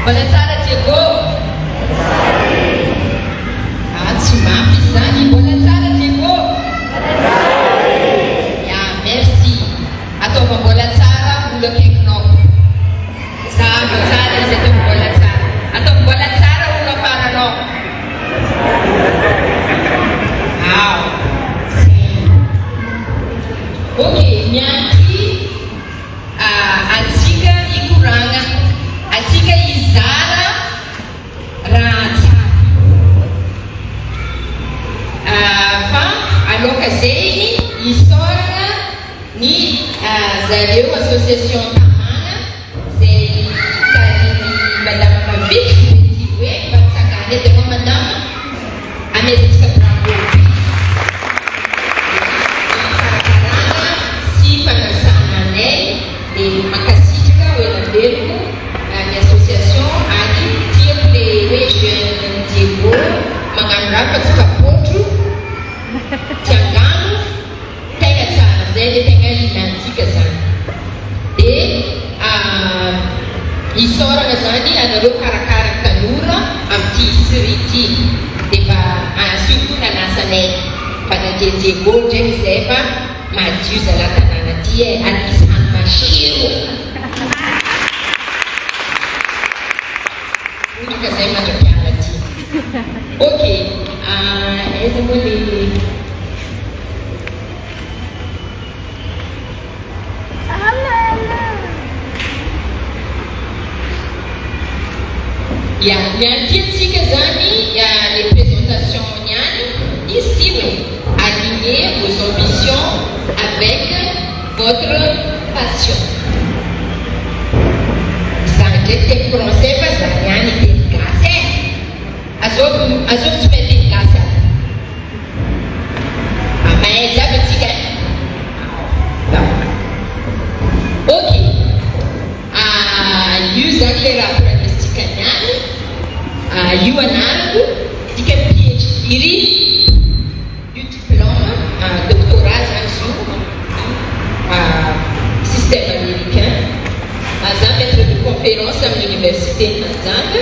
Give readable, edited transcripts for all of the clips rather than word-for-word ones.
Mbola tsara Diego. Ah, tsy mafy izany. Mbola tsara Diego. Ya, merci. Ataova mbola tsara olo akaikinao. Zahava tsara izy ataovy mbola tsara. Ataovy mbola tsara olo afaranao. Ao. Zay. Ok, miandry antsika hikoragna, antsika hizara raha tsara. Fa aloka zegny isaoragna ny zareo association Tamana zay tarihin'i Madame Mavitrika Betty hoe mba tsangana edy anao Madame, amezantsika bravo be ny fikarakarana sy fanasana anay dia mankasitraka ho ela velogno ny association ary tiako le hoe jeune Diego magnano raha fa tsy kapôtro tsy angano. Tegna tsara, zay le tegna ilantsika zany. De isaorana zany anareo mpikarakara ny tanora amty sri ty. De mba surtout nanasa anay mba nandeha Diego ndraiky zay fa madio zalah tanàna ty e, ary misy hany masiro. Ohatra zay mandra-piala ty. Ok, aiza moa le. Ya, ny an'ity antsika zany le présentation niany, izy ty hoe aligner vos ambitions avec votre passion. Zany ndray teny français fa za niany teny gasy e! Azovy azovy tsy mahay teny gasy aho. Ah, mahay jiaby antsika e! Ok, ah, io zany le raha koragnetsika niany, ah, io anarako, dikany PHD ry. Io diplôme doctorat zany izy io système américain. Za maître de conférence amin'ny université ny Mahajanga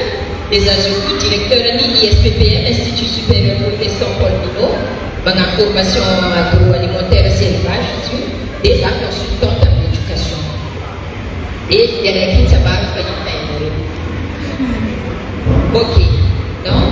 dia za zao koa directeur ny ISPPM Institut Supérieur Protestant Paul Minault magnano formation agroalimentaire sy élevage izy io dia za consultante amin'ny éducation. Dia ilay araiky iny tsy ambara fa iny fa hainareo. Ok. Donc.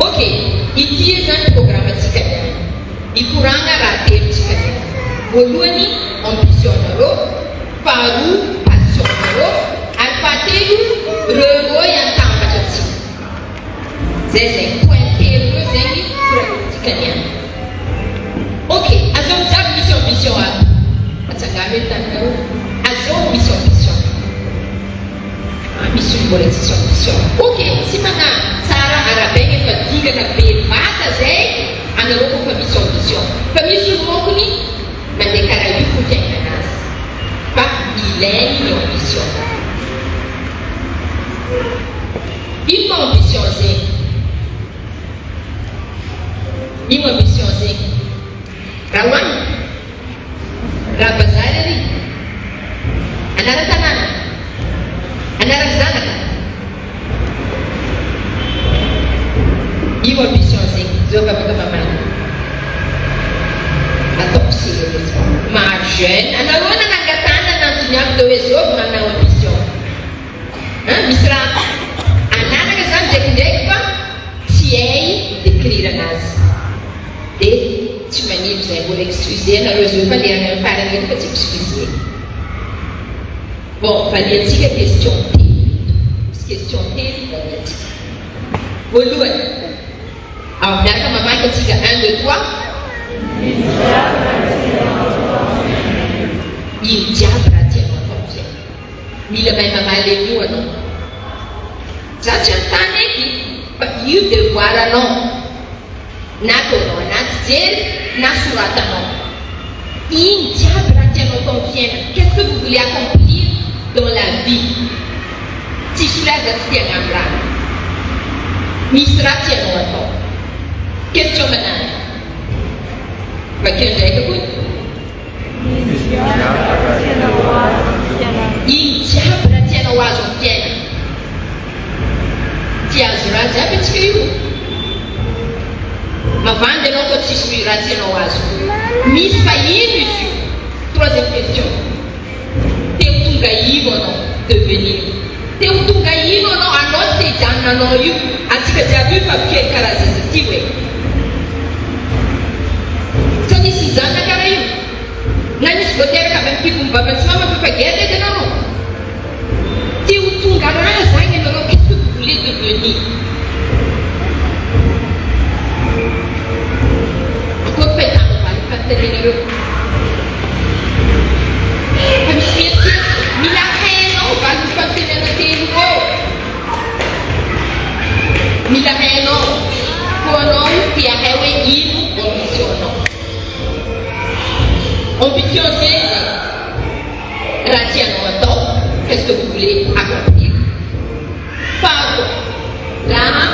Ok, ity izany programme-ntsika niany. Hikoragna raha telo-tsika niany. Voalohany, ambition-nareo. Faharoa passion nareo ary fahatelo reo roy antambatra tsika. Zay zay point telo reo zegny koragnitsika niany. Ok azovy jiaby misy ambition ato. Atsangano edy taninareo. Azovy misy ambition. Ah misy olo mbola tsisy ambition. Ok tsy manahy tsara arabaigna efa dingana be vata zay anareo kofa misy ambition. Fa misy olo mokony Mandeha karaha io koa fiainana azy fa ilainy ny ambition. Ino ma ambition zegny? Ino ambition zegny? Raha hoanina? Raha bazary ary? Anaran-tanàna? Anaran'ny zanaka? Io ambition zegny, zao efa afaka mamaly. Ataoko sérieux. Maro jeune, anareo nanangan-tanana nantoniako teo hoe zovy manana ambition. Hein, misy raha ananana zany ndraikindraiky fa tsy hay mi-décrire anazy. De tsy manino zay, mbola excuser anareo zao fa le any amin'ny farany eto fa tsy excuser. Bon, valiantsika question telo eto. Misy question telo valiantsika. Voalohany, ao miaraka mamaky antsika un, deux, trois. Ino jiaby raha tianao atao amin'ny fiainana? Mila mahay mamaly an'io anao. Za tsy anontany eky fa io devoir anao. Na ataonao anaty jery na soratanao. Ino jiaby raha tianao atao amin'ny fiainana? Qu'est-ce que vous voulez accomplir dans la vie? Tsisy olo aza tsy te hagnano raha. Misy raha tianao atao. Question manaraka. Vakio ndraiky koa. Ino jiaby raha tianao azo amin'ny fiainana? Tia azo raha jiaby antsika io. Mavandy anao koa tsisy raha tianao azo. Misy fa ino izy io? Troisième question. Te ho tonga ino anao? Devenir. Te ho tonga ino anao? Anao tsy te hijanona anao io. Antsika jiaby io efa kely karaha zaza ty hoe. Sao nisy nijanona karaha io? Na nisy voateraka avy amin'ny kibon'ny babany sy mama fa efa geda edy anareo? Te ho tonga raha zany ianareo, qu'est-ce que vous voulez devenir? Akory fahitana valin'ny fanontanianareo? Fa misy mieritreritra, mila hainao valin'ny fanontaniana telo ireo. Mila hainao, koa anao te hahay hoe ino ambition-nao. Ambition zegny zany. Raha tianao atao, qu'est-ce que vous voulez accomplir? Faharoa, raha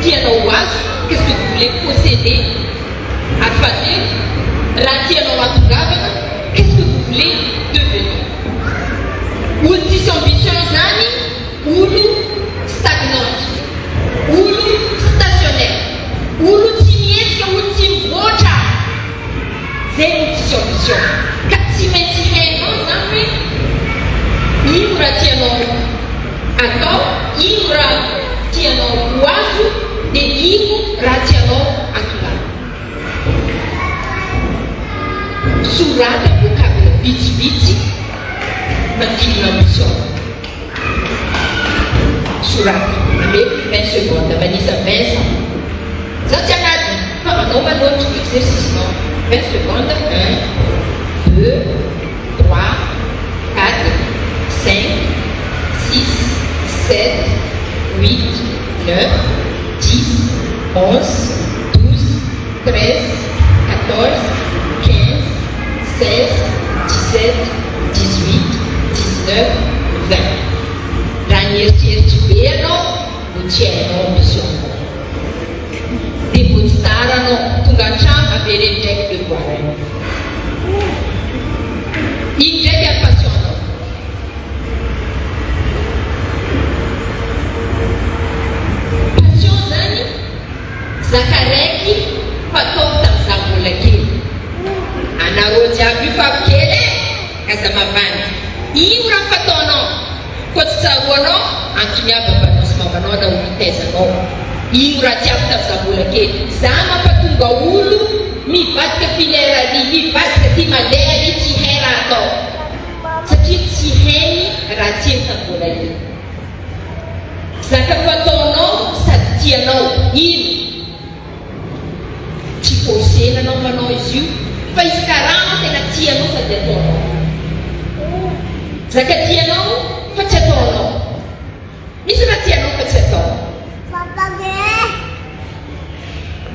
tianao ho azo, qu'est-ce que vous voulez posséder? Ary fahatelo, raha tianao hatongavana, qu'est-ce que vous voulez devenir? Olo tsisy ambition zany olo stagnante, olo stationnaire, olo tsy mihetsika, olo tsy mivoatra. Zay no tsisy ambition. Ka tsy maintsy hainao zany hoe ino raha tianao atao, ino raha tianao ho azo, dia ino raha tianao atongavana. Sorata vocable vitsivitsy manodidina ambition. Sorata. Ameko 20 secondes, manisa 20 za. Za tsy anadina fa manao manoatra exercice-nao. 20 secondes, 1, 2, 3, 4, 5, 6, 7, 8, 9, 10, 11, 12, 13, 14, 15, 16, 17, 18, 19, 20. Raha nieritreritry be ianao no tsy hainao ambition-nao. Dia mbo tsy tara anao, tonga an-trano avereno ndraiky devoir iny. Iny ndraiky ary passion-nao. Passion zany zaka raiky fataoko tamin'izaho mbola kely. Anareo jiaby io fa avy kely e! Aza mavandy. Ino raha fataonao? Koa tsy tsaroanao antony aby babanao sy mamanao na olo nitaiza anao. Ino raha jiaby tamin'izaho mbola kely. Za mampatonga olo mivadika filaire ary, mivadika ty mandeha ary tsy hay raha atao. Satria tsy hainy raha tiany tamin'ny mbola kely. Zaka fataonao sady tianao. Ino? Tsy forcer-na anao manao izy io fa izy karama tena tianao sady ataonao. Zaka tianao fa tsy ataonao. Misy raha tianao fa tsy atao.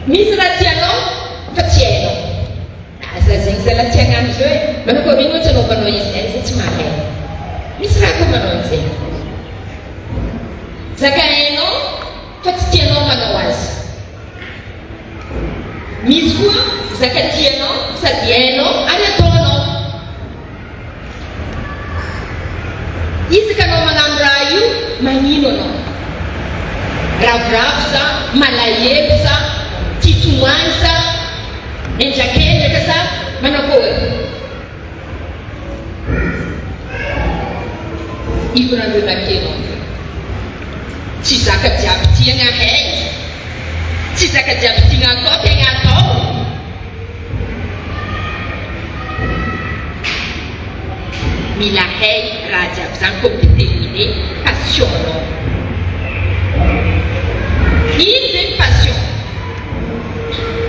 Misy raha tianao fa tsy hainao. Aza zegny zala tsy hagnano izy io e. Manao koa ino tsy anaovanao izy eh, za tsy mahay. Misy raha koa manao an'izay. Zaka hainao fa tsy tianao manao azy. Misy koa zaka tianao sady hainao ary ataonao. Isaka anao magnano raha io, magnino anao? Ravoravo sa malahelo sa tia tomany sa endrakendraka sa manakory? Io raha remarquer-nao io. Tsy zaka jiaby tiagna hay. Tsy zaka jiaby tiagna atao tegna atao. Mila hay raha jiaby zany koa mi-determiner passion-nao. Ino zegny passion?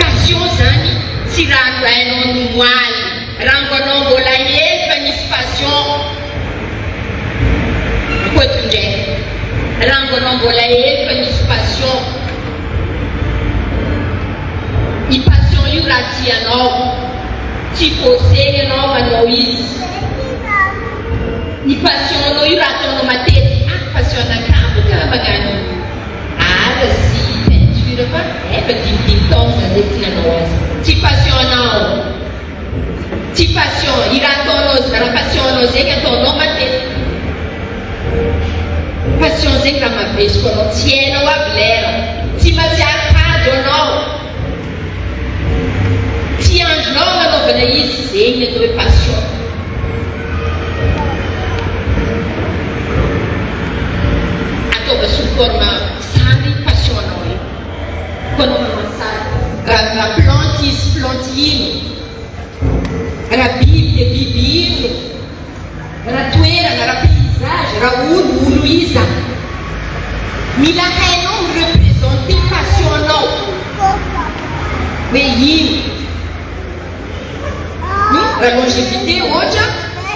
Passion zany tsy raha nohainao nomoaly. Rango anao mbola hely fa nisy passion Akoatiko ndraiky Rango anao mbola hely fa nisy passion I passion io raha tianao Tsy forcer ianao manao izy I passion anao io raha ataonao matetiky Ah passion anakahy boka magnano io. théâtre sy peinture fa efa dimidimy taona za zay tsy nanao azy. Tsy passion anao. Tsy passion, i raha ataonao raha passion anao zegny ataonao matetika. Passion zegny raha mavesiko anao, tsy hainao aby lera, tsy matsiaro kajo anao, tsy andrinao agnanaovana izy, zegny ny atao hoe passion. Ataova sous forme sary passion anao io. Koa anao manao sary, raha raha plante izy plante ino? Raha biby dia biby ino? Raha toerana, raha paysage, raha olo, olo iza? Mila hainao mi representer passion anao hoe ino? Raha longevité ohatra,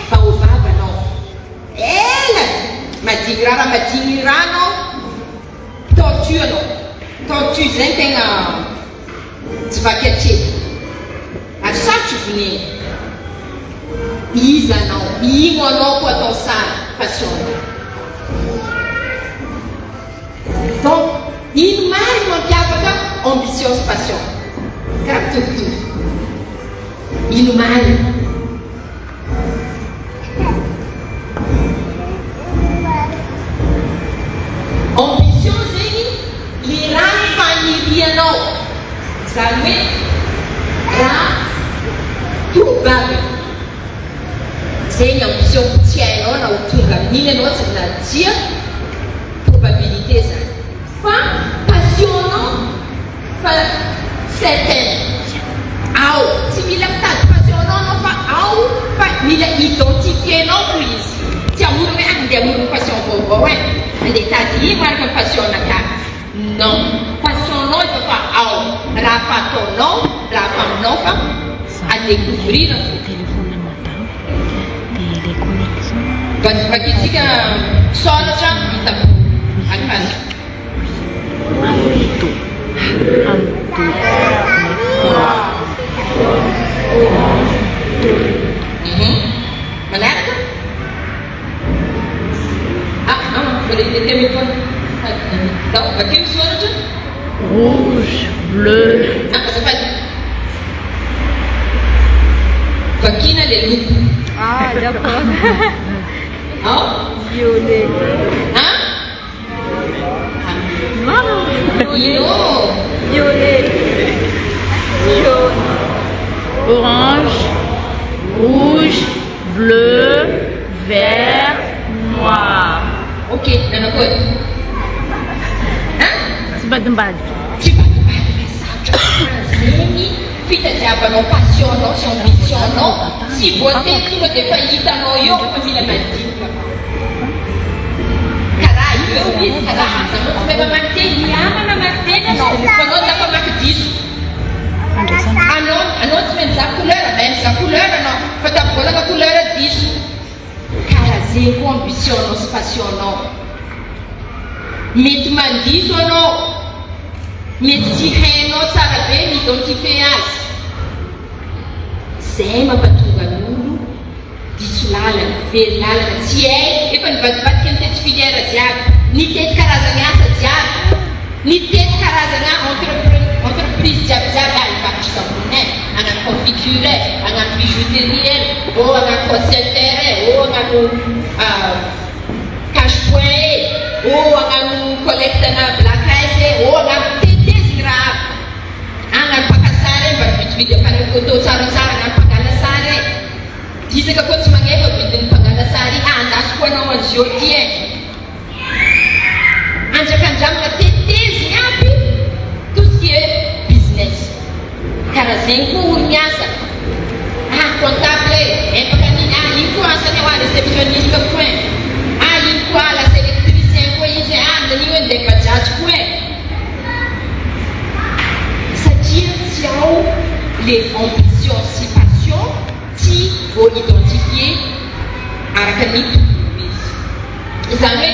baobab anao. Ela! Madigny raha, raha madigny raha anao, tortue anao. Tortue zay no tegna Tsy vaky hatreto. Ary sarotro vonena. Iza anao? Ino anao ko atao sary passion anao? Donc ino marina mampiavaka ambition sy passion? Karaha mitovitovy. Ino marina? Ambition zegny le raha fanirianao, zany hoe raha probable, zegny ambition tsy hainao na ho tonga amin'igny anao tsy na tsia, probabilité zany, fa passion-nao Fa certain ao tsy mila mitady passion anao anao fa ao fa mila identifier nao fo izy tsy hamorona hoe ah andeha hamorona passion vaovao eh andeha hitady ino araka ny passion anakahy non passion nao efa fa ao raha fa ataonao raha fa aminao fa a découvrir fo. Vakintsika soratra hitako alifasy. Manaraka? Ah, ah, mbola hita teo io foana. Ndao, vakio ny soratra. Rouge, bleu. Ah, azafady. Vakina le loko. Ah, d'accord. Ao? Violet. Ah? Violet. Jaune. Orange. Rouge. Bleu. Vert. Noir. Ok, nanao akory? Hein? Tsibadimbadika. Tsibadimbadika sarotra zegny fitadiavanao passion-nao sy ambition-nao tsy voatery tonga dia efa hitanao eo fa mila mandinika. Karaha eo izy karaha aza anao tsy mahay mamaky teny miana mamaky teny anao fa anao tafamaky diso anao anao tsy mahay mizaha couleur mahay mizaha couleur anao fa tafivolagna couleur diso karaha zegny koa ambition nao sy passion nao mety mandiso anao mety tsy hainao tsara be mi identifier azy zay mampatonga ny olo Diso lalana, very lalana, tsy hay, efa nivadibadika nitety filière jiaby, nitety karazagna asa jiaby, nitety karazagna entreprise jiaby jiaby, ah hivarotra savony eh, hagnano confiture eh, hagnano bijouterie eh, oh hagnano call center eh, oh hagnano cash point eh, oh hagnano collecte na black ice eh, oh hagnano tetezigny raha aby, hagnano mpaka sary eh, mba mividividy appareil photo tsaratsara hagnano mpangala sary eh. Disaka koa tsy magnefa vidin'ny mpangala sary ah andaso koa anao anzio ty eh. Andrakandramana tetezigny aby tout ce qui est business. Karaha zegny koa olo miasa ah comptable eh, empaka an'igny ah igny koa asany ao ah receptionniste koa eh, ah igny koa ah lasa electricien koa izy eh, ah nanigny hoe ndeha bajaj koa eh. Satria tsy ao le ambition sy passion tsy vo identifier araka ny tokony ho izy. Izany hoe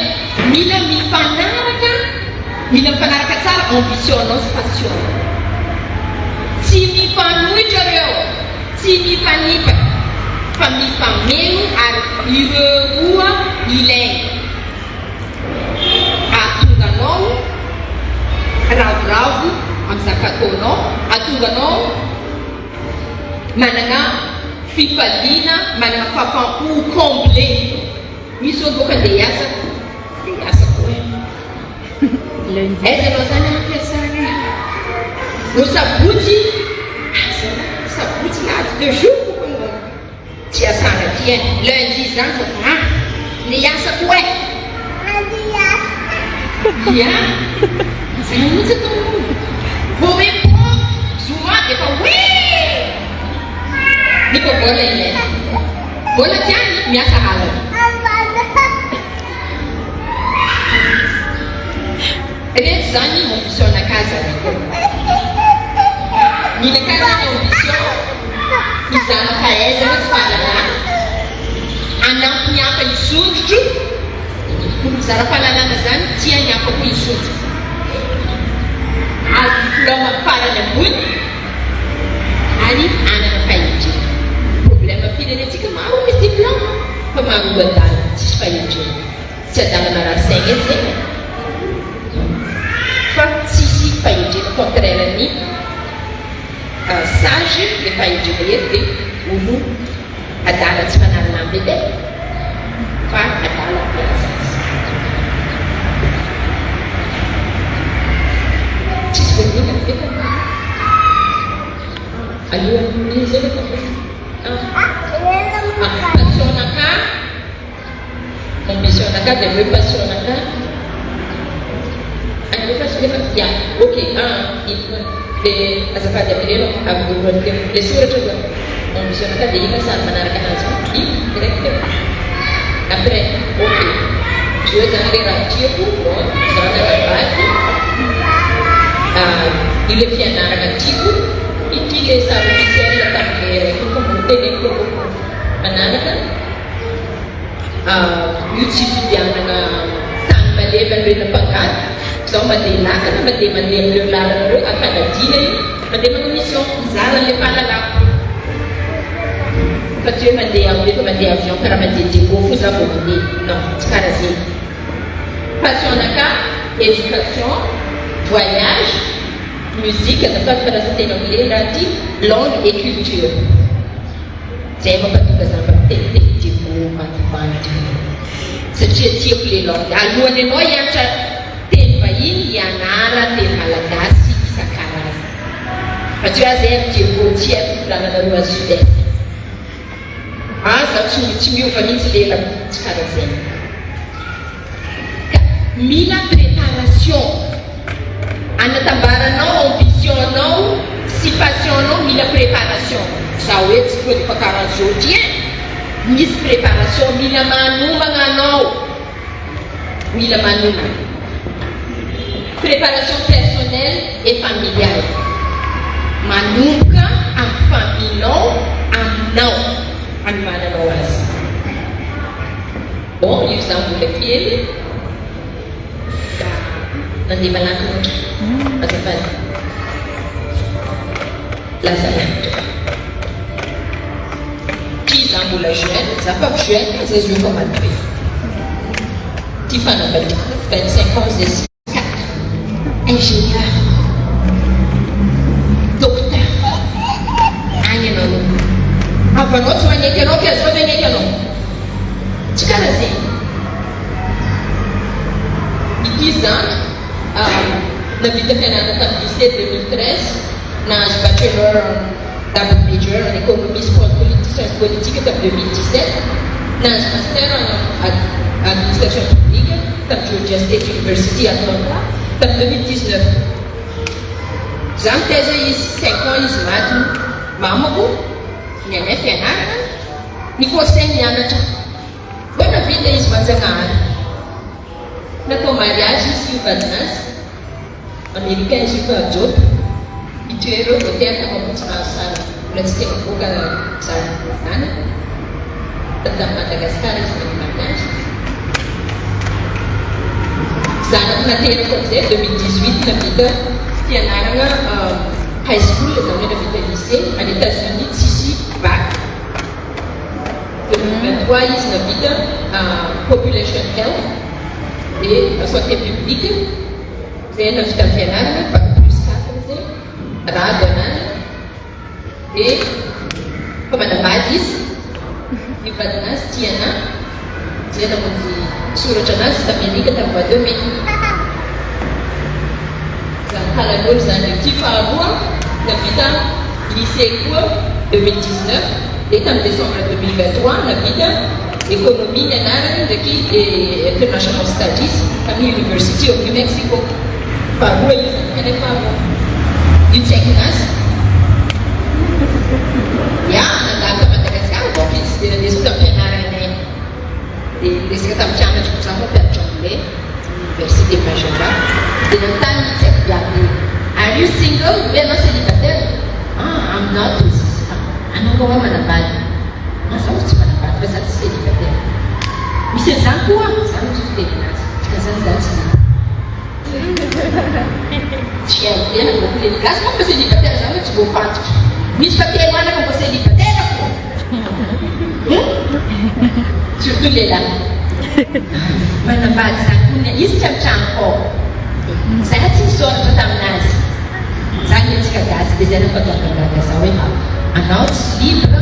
mila mifanaraka, mila mifanaraka tsara ambition nao sy passion nao. Tsy mifanohitra ireo, tsy mifanipaka fa mifameno ary ireo roa ilaina hahatonga anao. Managna fifaliana, managna fahafaham-po comblé. Misy olo boka andeha hiasa, andeha hiasa koa e. Aiza anao zany ampiasana e? No sabotsy, aza sabotsy lahady deux jours foko no tsy iasana aty e. Lundi zany fa fa ah, andeha hiasa koa e. Ia, zay mihitsy atao. Vao mipoa zoma dia efa hoe nefa vola ilaina. Vola tiany miasa halany. Reto zany ambition nakahy zany. Ny nakahy zany ambition hizara fahaizana sy fahalalana, hanampy ny hafa hisondrotro, olo mizara fahalalana zany tia ny hafa koa hisondrotro. Azo diplôme farany ambony ary hanana fahendrena. Problème firenentsika maro misy diplôme fa maro olo adala tsisy fahendrena. Tsy adala marary saigna edy zegny e. Fa tsisy fahendrena contraire ny sage le fahendrena eto de olo adala tsy manary lamba edy e. Fa adala milaza azy. Tsisy voalohany avy teo Alohan'ny zay efa ah passion naka ambition naka dia hoe passion naka any passion efa ya ok ah ito dia azafady avereno avy voalohany teo le soratra aloha ambition naka dia ina sary manaraka anazy io direct teo après ok zao zany le raha tiako bon za nanambady io le fianarana tiako ity le sary officiel tamin'le raiky fa mbola teneniko manaraka io tsy fividianana tany malemy an'ireny mpangady zao mandeha lakana mandeha mandeha amin'ireo lalana ireo Antanadina io mandeha manao mission mizara an'le fahalalako fa tsy hoe mandeha rehefa mandeha avion karaha mandeha Diego fo za vao mandeha non tsy karaha zegny. Passion naka éducation voyage musique azafady fa lasa tena anglais raha ty langue et culture zay mampatonga za mba miteniteny Diego vandivandy satria tiako le langue alohan'ny anao hianatra teny vahiny hianara teny malagasy isan-karazany fa tsy hoe aza ry Diego tsy haiko fivolananareo à sud est aza tsy tsy miova mihitsy lelako tsy karaha zegny ka mila préparation anatambaranao ambition nao sy passion nao mila préparation za hoe tsy tonga defa karaha zao ty e misy préparation mila manomagna anao mila manomana préparation personnelle et familiale manomboka amin'ny famille-nao aminao anomananao azy bon io za mbola kely da nandeha malaky loatra azafady lasa lavitra ty za mbola jeune za fa jeune za izy io fa maty ty fanambadiana 25 ans zay sy ingénieur docteur agny anao avanao tsy magneky anao ke azao magneky anao tsy karaha zegny ity zany navita fianarana tamin'ny lycée 2013 nahazo bachelor double major en économie politique sciences politiques tamin'ny 2017 nahazo master en administration publique tamin'ny Georgia State University Atlanta tamin'ny 2019 za mitaiza izy 5 ans izy maty mamako ny anay fianarana ny forcé mianatra vao navita izy manjanahary natao mariage izy io vadinazy américain izy io fa job itoereo vao teraka fa mbo tsy nahazo sary mbola tsy tena boka zany tamy Madagasikara izy nanao mariage zanako naterako amizay 2018 navita fianarana high school zany hoe navita lycée any États-Unis tsisy bac 2023 izy navita population health et santé publique zay navita fianarana bac plus 4 zay rado anany de Manambady izy, ny vadinazy Tiana zay namonjy soratra anazy t'Amerika tamin'ny mois de mai. Zany kalan'olo zany io. Ty faharoa navita lycée koa 2019, de tamin'ny décembre 2023 navita économie ny anarany ndraiky international studies tamin'ny University of New Mexico. Faharoa io zany, kanefa faharoa io tsy haiko nazy. Ya, nandalo ta Madagasikara donc izy, de nandesiko tamin'ny fianaranay, de niresaka tamin'ny mpianatra ko, za mampianatra anglais université Majunga, de nanontany tsy haiko viavy: "Are you single?" Hoe anao célibataire? "Ah, I'm not," izy. "Anao koa hoe manambady?" "Ah, zaho tsy manambady fa za tsy célibataire." Misy an'izany koa zany no fiteny anazy dikan'izany zany tsy haiko tena donc le gasy moa fa célibataire zany hoe tsy voafantatra misy fa telo anaka mbo célibataire fo, Surtout lehilahy manambady zany koa izy tsy amitrano ao, za tsy misoratra taminazy zany. Atsika gasy de zay nampatongagaga za hoe anao tsy libre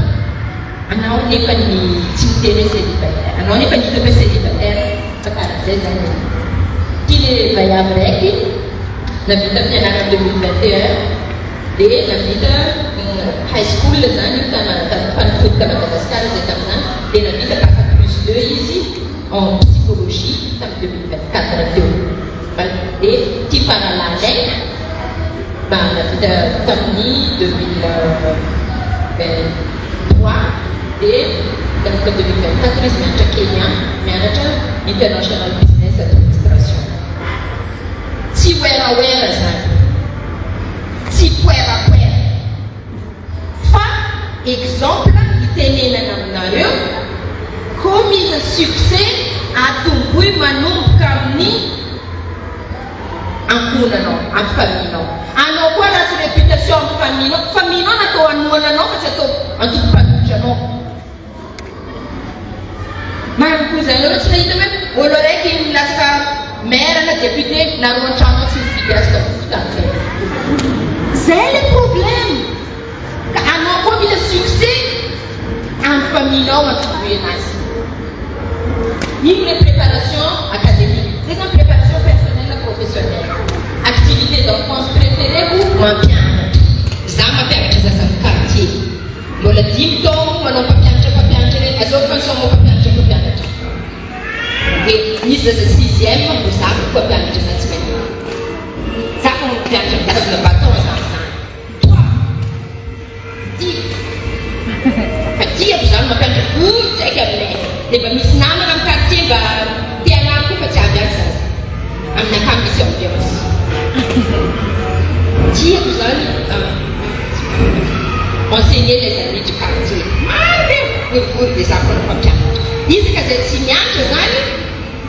anao, nefa ny tsy miteny hoe célibataire anao, nefa ny hitako hoe célibataire fa karaha zay zany. Ty le vaiavy raiky navita fianarana 2021, de navita high school zany io tampanipody ta Madagasikara zay tam'izany, de navita bac +2 izy en psychologie tamy 2024 teo. De ty faralalay mba navita tamin'ny 2023, de nanomboka 2024 izy mianatra Kenya, mianatra international business administration. Tsy oeraoera zany, tsy poerapoera, fa exemple itenenana aminareo ko mila succès, atomboy manomboka amin'ny ankohonanao, amin'ny famillenao. Anao koa ratsy réputation amin'ny famillenao, famillenao natao anoananao fa tsy atao antoko-mpanohitra anao. Maro koa zany anao tsy nahita hoe olo raiky milatsaka maire na député, nareo an-trano tsy mifidy azy tafotany zay. Le problème ka anao koa mila succès amin'ny famillenao, antokoe anazy iny. Le préparation académique zay zany, préparation personnelle, professionnelle. Activité d'enfance préférée ko mampianatra, za mampianatra zazany quartier mbola 5 taogno, manao mpampianatra mpampianatra reny azao fansoma mpampianatra mpampianatra, de misy zaza sixième mbo za ko mpampianatra, za tsy mahita za fa mampianatra mitazona bâton zany zany toi ty fa tiako zany mampianatra vody aiky aminay, de mba misy namana amy quartier mba tianany koa fa tsy avy any zaza aminakà, misy ambiance tiako zany enseigner les amis du quartier maro reo vorivory, de za foana mpampianatra izy ka zay tsy mianatra zany,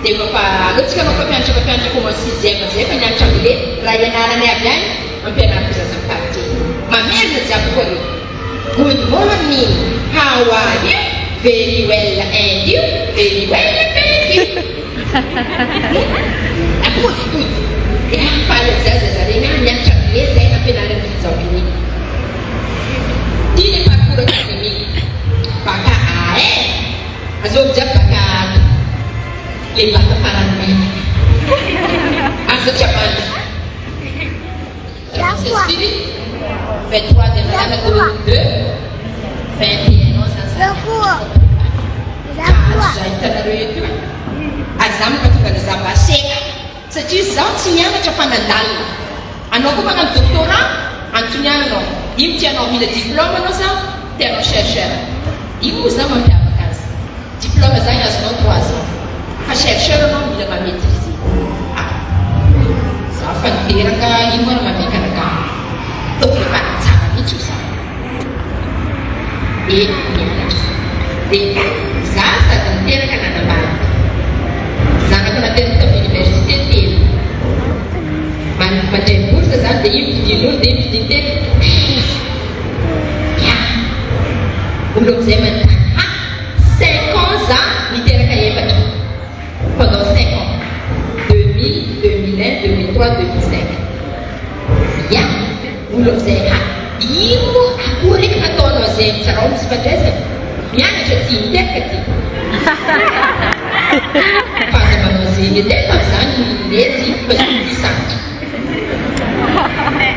de mafa alohatsika anao mpampianatra mpampianatra commence sixième zay fa nianatra anglais raha ianaranay avy any, ampianariko zaza amy quartier mamerina jiaby koa reo: "Good morning, how are you?" "Very well, and you?" "Very well, thank you." Apodipody de faly zaza zaregny a mianatra anglais zay nampianarany jambini. Ty le parcours académique, bac A e, azovy jiaby bac A ato, le bac farany menaka ary zao tsy avandy firy 23 de nanana 2002, 21 ans zany zany za hitanareo eto io. Ary za mampatonga ny za baseka satria zaho tsy mianatra fa nandalina. Anao koa magnano doctorat, antoniananao ino tianao, mila diplôme anao sa tianao chercheur? Ino moa za mampiavaka azy? Diplôme zany azonao 3 ans, fa chercheur anao mila mamaîtriser. Ah, za fa niteraka ino moa mamekanaka ataoko le fanatsara mihitsy io za de mianatra za, de za sady niteraka nanambady, zanako nateraka tamin'ny université telo, mandray bourse zany, de ino vidin'olo, de ino vidiny ya olo amizay manontany ha 5 ans za niteraka efatra pendant 5 ans, 2000, 2001, 2003, 2005. Ya olo amizay ha ino akory eky nataonao. zegny tsarao misy ifandraisany. Mianatra ty, miteraka ty. Fa aza manao zegny edy e, fa zany mety fa izy ty sarotro.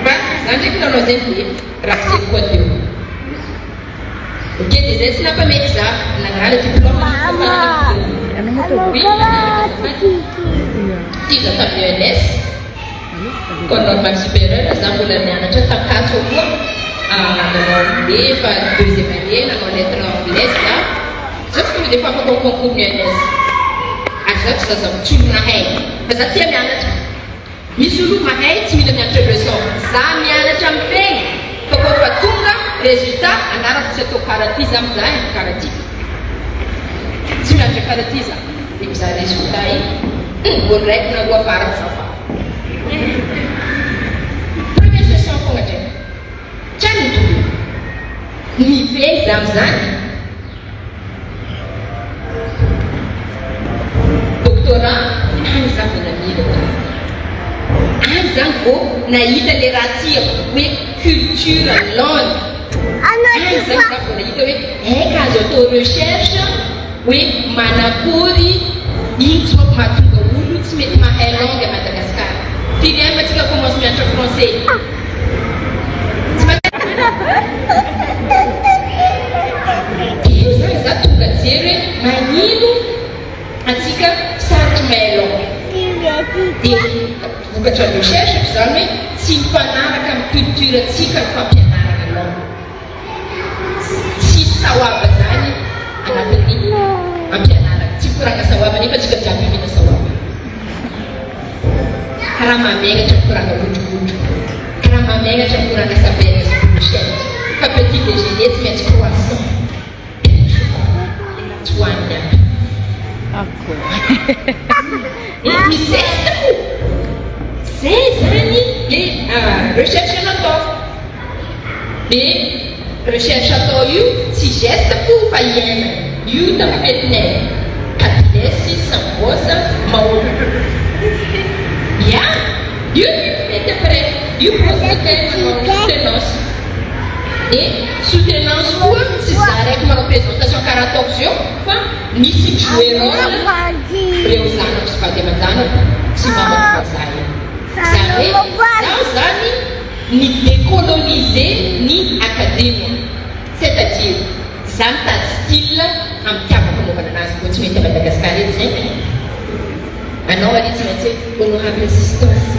Fa za ndraiky nanao zegny de raha zegny koa teo. Ok, de zay tsy nampamety za nangala diplôme. Oui, ty za tamin'ny ENS, École normale supérieure, za mbola nianatra takatso koa, nanao anglais fa deuxième année, nanao lettre anglaise za. Za tsy tonga de fa afaka concours ny ENS. Ary za tsy zaza tsy olo nahay, fa za tia mianatra. Misy olo mahay tsy mila mianatra leçon. Za mianatra mifegny, fa koa tonga résultat anarako tsy atao karaha ty za mizaha karaha ty. Tsy mianatra karaha ty za. De mizaha résultat iny, olo raiky na roa farako za fa. Première session fogna ndraiky. Tsy any mitovy. Mifehy za amizany. Doctorat any za vao namiratra. Any zany vao nahita le raha tiako hoe culture, langue. Any zany za vao nahita hoe aika azo atao recherche hoe manakory ino tsy mahatonga olo tsy mety mahay langue à Madagascar. Firy any matsika commence mianatra français. Tsy io zany za tonga jery hoe magnino atsika sarotry mahay langue. Dia vokatra recherche zany hoe tsy mifanaraka amin'ny culture atsika ny fampianarana langue. Tsy sahoaba zany anatin'ny ampianarana. Tsy mikoragna sahoaba nefa atsika jiaby mihina sahoaba. Karaha mamegnatra mikoragna godrogodro. Karaha mamegnatra mikoragna sabela sy brochette. Fa petit déjeuner tsy maintsy croissant. Tsy hohaniny aby. Misesta fo. Zay zany le recherche natao. De recherche atao io tsy geste fo fa iainana. Io tamin'ny fetinay. Kabilesy, sambosa, mahôgo. Ya, io ny fety après. Io poste manao soutenance. De soutenance koa tsy za raiky manao présentation karaha ataoko zio fa misy jouer rôle reo zanako sy vady aman-janako sy mamako vazaha io. Zany hoe zaho zany ny décoloniser ny académie. C'est-à-dire za mitady style hampiavaka anaovana anazy mbô tsy mety à Madagascar eto zegny. Anao ary tsy maintsy hoe honorable assistance,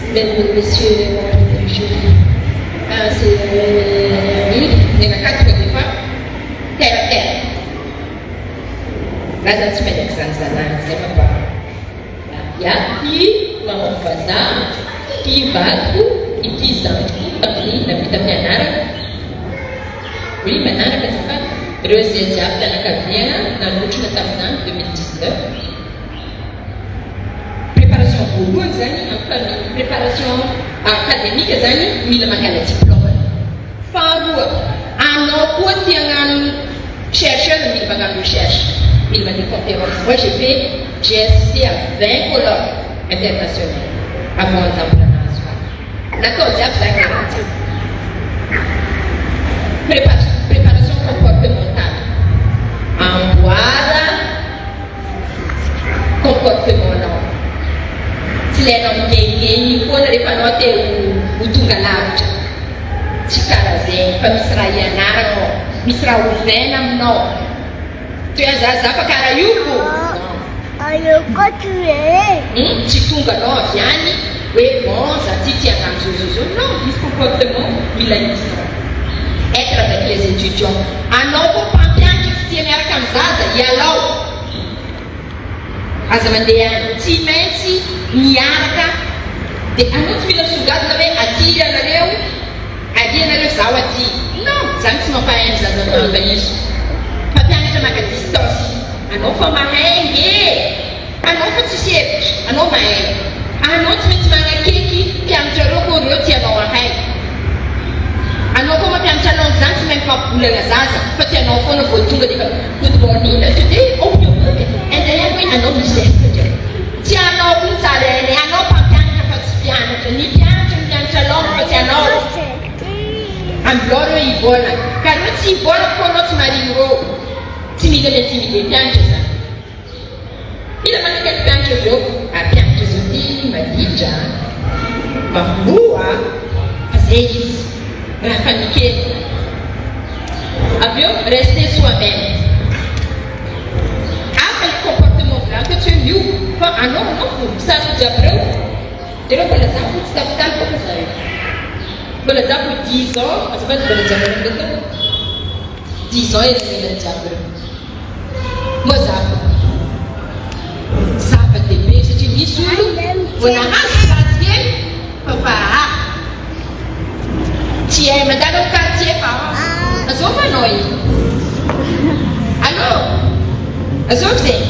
mesdames et messieurs les membres du jury. Ah, c'est nenaka tonga de fa terre à terre. Raha zany tsy maintsy zany zanahary zay mampa. Ya, ty mamako vazaha, ty vadiko, ity zandriko tamin'ny navita fianarana. Oui, manaraka azafady. Ireo izay jiaby fianakaviana nanotrona tamin'izany 2019. Préparation voalohany zany amin'ny famille, préparation académique zany mila mangala diplôme. Faharoa, anao koa tia hagnano chercheur mila magnano recherche, mila mandeha conférence. Moi j'ai fait, j'ai assisté à 20 colloques internationaux avant za mbola nahazo bac. Natao jiaby zany raha jiaby. Préparation comportementale. Amboara comportementnao. Tsy ilainao migengeny foana rehefa anao te ho tonga lavitra. Tsy karaha zegny fa misy raha ianaranao, misy raha ovaina aminao. Tsy hoe za za fa karaha io fo. Tsy tonga anao avy any hoe bon za ty tia hagnano zao zao zao. Non, misy comportement mila izinao. Être avec les étudiants. Anao koa mpampianatra tsy tia miaraka amin'ny zaza, ialao. Aza mandeha any. Tsy maintsy miaraka. Dia anao tsy mila misongadina hoe aty ianareo, ary ianareo zaho aty. Non, zany tsy mampahay ny zaza mamba izy. Mpampianatra maka distance. Anao fa mahay nge. Anao fa tsisy hevitra. Anao mahay. Anao tsy maintsy manakeky mpianatra reo koa reo tianao ahay. Anao koa mampianatra langue zany tsy maintsy mampivolana zaza fa tsy anao foana vao tonga de good morning today, okay okay. And then hoe anao misy geste ndraiky. Tsy anao koa ny tsara hainay. Anao mpampianatra fa tsy mpianatra. Ny mpianatra no mianatra langue fa tsy anao. Ambilao reo hivolana. Ka reo tsy tia vola koa anao tsy marigny rô. Tsy mila mi-intimider mpianatra zany. Mila manakaiky mpianatra zao. Ah mpianatra zao ty maditra a, mafy loha a, fa zay izy. Raha fa nikely zany. Avy eo rester soi-même. Hafa ny comportement volaniko hoe tsy hoe miova fa anao anao fo. Sary jiaby reo. Jereo mbola za fo tsy tafitaly bôka za io. Mbola za fo 10 ans, azafady mbola jiaby reo tao. 10 ans elanelan'ny jiaby reo. Moa za fo. Zava-dehibe satria misy olo vao nahazo place kely fa ah tsy hay mandalo amin'ny quartier fa azova anao iny. Allô? Azovy zay?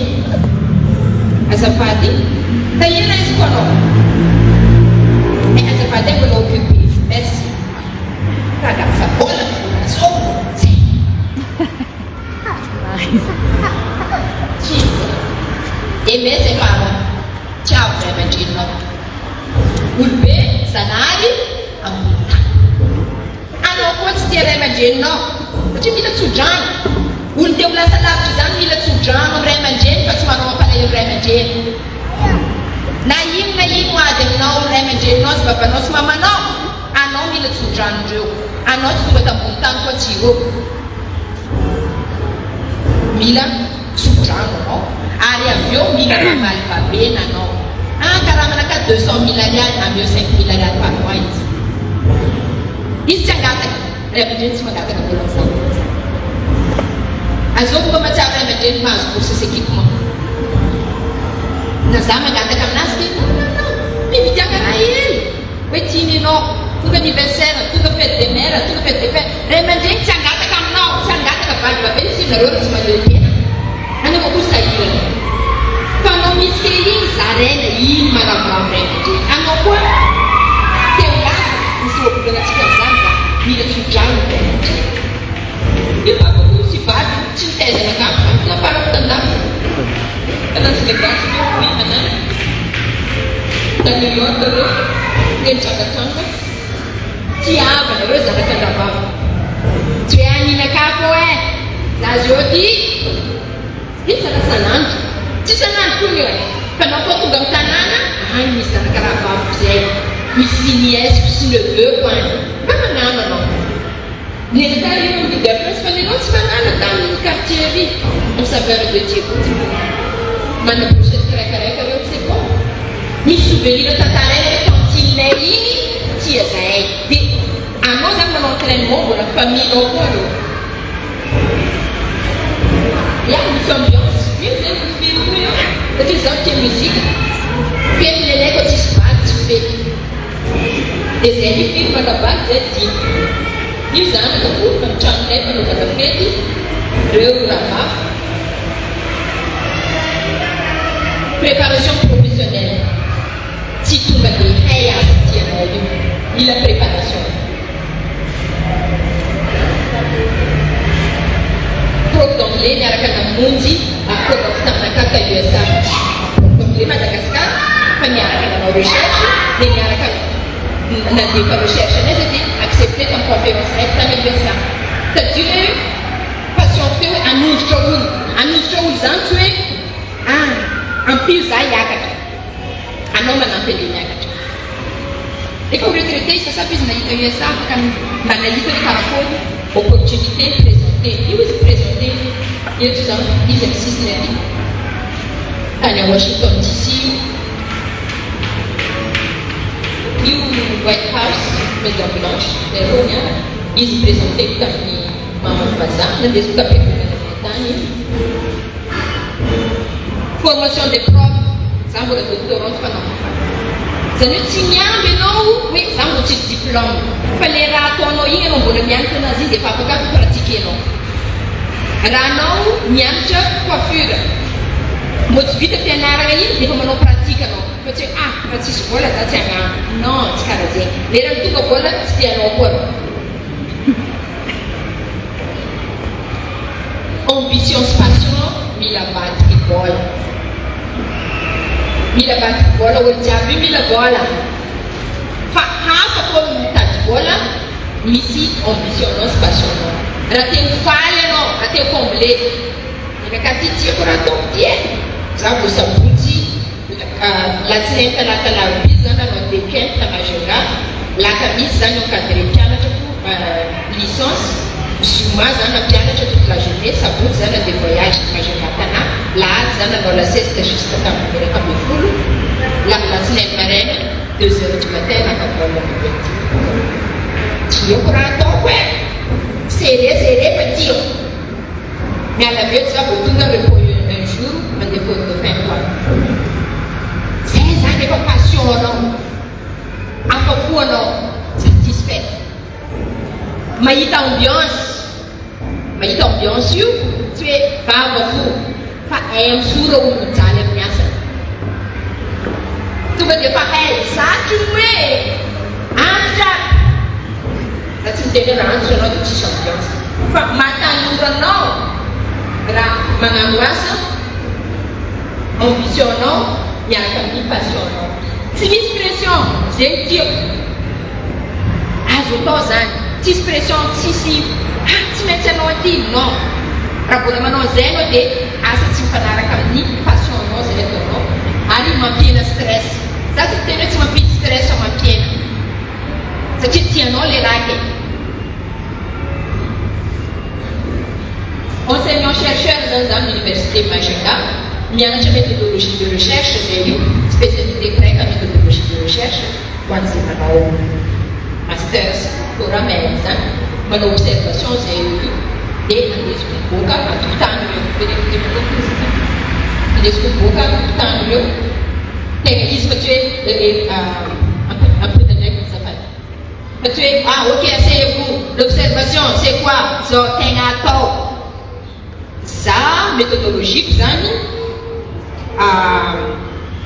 Azafady, tahirina izy koa anao. Eh, azafady, mbola occupé. Merci. Ragazza vola, azovy zay. Tsisy. Aimer ses parents. Tiavo ray aman-dreninao. Olobe zanahary ambony tany. Anao koa tsy tia ray aman-dreninao satria mila tso-drano. Olo te ho lasa lavitra izany mila tso-drano amin'ny ray aman-dreny fa tsy manao mampalahelo ray aman-dreny. Na ino na ino ady aminao ray aman-dreninao sy babanao sy mamanao, anao mila tso-dranondreo. Anao tsy tonga tambony tany koa tsy ireo. Mila tso-drano anao ary avy eo mila mamaly babena anao. Ah, karamanaka 200 000 ariary, ameo 5 000 ariary par mois izy. Izy tsy angataka, ray aman-dreny tsy mangataka vola amin'izany. Azoko mba mahatsiaro ray aman-dreny mahazo bourse sy équipement. Na za mangataka aminazy ke non, non, non, mividiana raha hely. Hoe tiany ianao, tonga anniversaire, tonga fête des mères, tonga fête des pères. Ray aman-dreny tsy angataka aminao, tsy angataka vady babena sy nareo raha tsy mahaleo tena. Anao koa sahirana. Fa anao misy kely iny zaraina iny maravoravo ray aman-dreny. Anao koa te ho lasa, misy ohabolana antsika amin'izany za, mila tso-drano ny ray aman-dreny. Io babako sy vady tsy nitaizana angamba fa nafarako tandafy. Ta Las Vegas io hoy manana. Ta New York reo, teny Chaka Tiavana reo zanaka andravavy. Tsy hoe aninakafo e. Za zao ty io zana sanandro. Tsy sanandro koa io e. Fa anao koa tonga amin'ny tanàna, any misy zanaka rahavaviko zay. Misy nièce sy neveu-ko any. Mba magnano anao. Nenaka io amin'ny leader fa nenao tsy magnano tamin'ny quartier ry. Au saveur de Diego tsy magnano. Mana brochette kiraikaraika reo, c'est bon. Misy souvenir tantaraina hoe tantine iny tia zahay. Dia anao zany manao entraînement mbola famille-nao koa reo. Ya, misy ambiance. Io zay ny film io. Satria zaho tia musique. Fety nenay koa tsisy baly tsy fety. Dia zay ny film maka baly zay tiako. Io zanaka orona amin'ny tranonay fanaovana fety reo rahavavy. Préparation professionnelle. Tsy tonga dia hay asa tianao io. Mila préparation. Prof d'anglais niaraka namonjy colloque taminaka ta USA. Prof d'anglais Madagascar fa niaraka nanao recherche dia niaraka nandefa recherche anay zay dia accepté tamin'ny conférence raiky tany USA. Tadidio le hoe passion teo hoe anondrotra olo. Anondrotra olo zany tsy hoe ah ampio za hiakatra. Anao manampy an'le miakatra. Efa ho retraité izy fa sapy izy nahita USA afaka mba nahita hoe karakory opportunité présenté. Io izy présenté eto zao izy amin'ny sisiny aty. Tany à Washington DC io. Io White House, Maison Blanche, nareo niaraka. Izy présenté tamin'ny maman'ny vazaha nandesiko tam-piangonana tany. Formation des profs, za mbola doctorante fa namofa. Zany hoe tsy miamby ianao hoe za mbola tsisy diplôme. Fa le raha ataonao iny ianao mbola mianatra anazy iny dia efa afaka pratiquer-nao. Raha anao mianatra coiffure, mbô tsy vita fianarana iny dia efa manao pratique anao. Fa tsy hoe ah raha tsisy vola za tsy hagnano. Non, tsy karaha zegny. Lera ny tonga vola tsy tianao koa anao. Ambition sy passion mila avadiky vola. Mila avadiky vola, olo jiaby io mila vola. Fa hafa koa mitady vola misy ambition-nao sy passion-nao. Raha te ho faly ianao, raha te ho comblé, Menaka ty tiako raha ataoko ty e! Za vao sabotsy, latsinainy talata alarobia za nanao week-end ta Majunga, lakamisy za ni-encadrer mpianatra ko licence, zoma za nampianatra toute la journée, sabotsy za nandeha voyage Majunga Tana, lahady za nanao la sieste jusque tamin'ny 11, la latsinainy maraina deux heures du matin naka vol nandeha aty. Tiako raha ataoko e! Serré serré fa tiako. Miala avy eto za vao tonga repos un jour mandeha Fort Dauphin koa. Zay zany efa passion anao. Afa-po anao, satisfait. Mahita ambiance, mahita ambiance io tsy hoe vava fo fa hay amsora olo mijaly amin'ny asany. Tonga dia efa hay, satry hoe antitra ary. Za tsy miteny hoe raha antitra anao dia tsisy ambiance. Fa mahatanora anao raha magnano asa ambition anao miaraka amin'ny passion anao. Tsy misy pression, zegny tiako. Azo atao zany, tsisy pression, tsisy ah tsy maintsy anao aty, non. Raha mbola manao an'izay anao dia asa tsy mifanaraka amin'ny passion anao zay ataonao ary mampihena stress. Za tsy miteny hoe tsy mampisy stress fa mampihena. Satria tianao le raha e. Enseignant chercheur zany za amin'ny université Majunga, mianatra méthodologie de recherche zay io, spécialité raika méthodologie de recherche ho an'izay manao master sy doctorat mahay an'izany, manao observation zay eo io dia andesiko mivoaka atokotany ireo, andesiko mivoaka atokotany ireo, tegna izy fa tsy hoe ampitaindraiky azafady. Fa tsy hoe ah ok asseyez-vous, l'observation c'est quoi zao tegna atao. Za méthodologique zany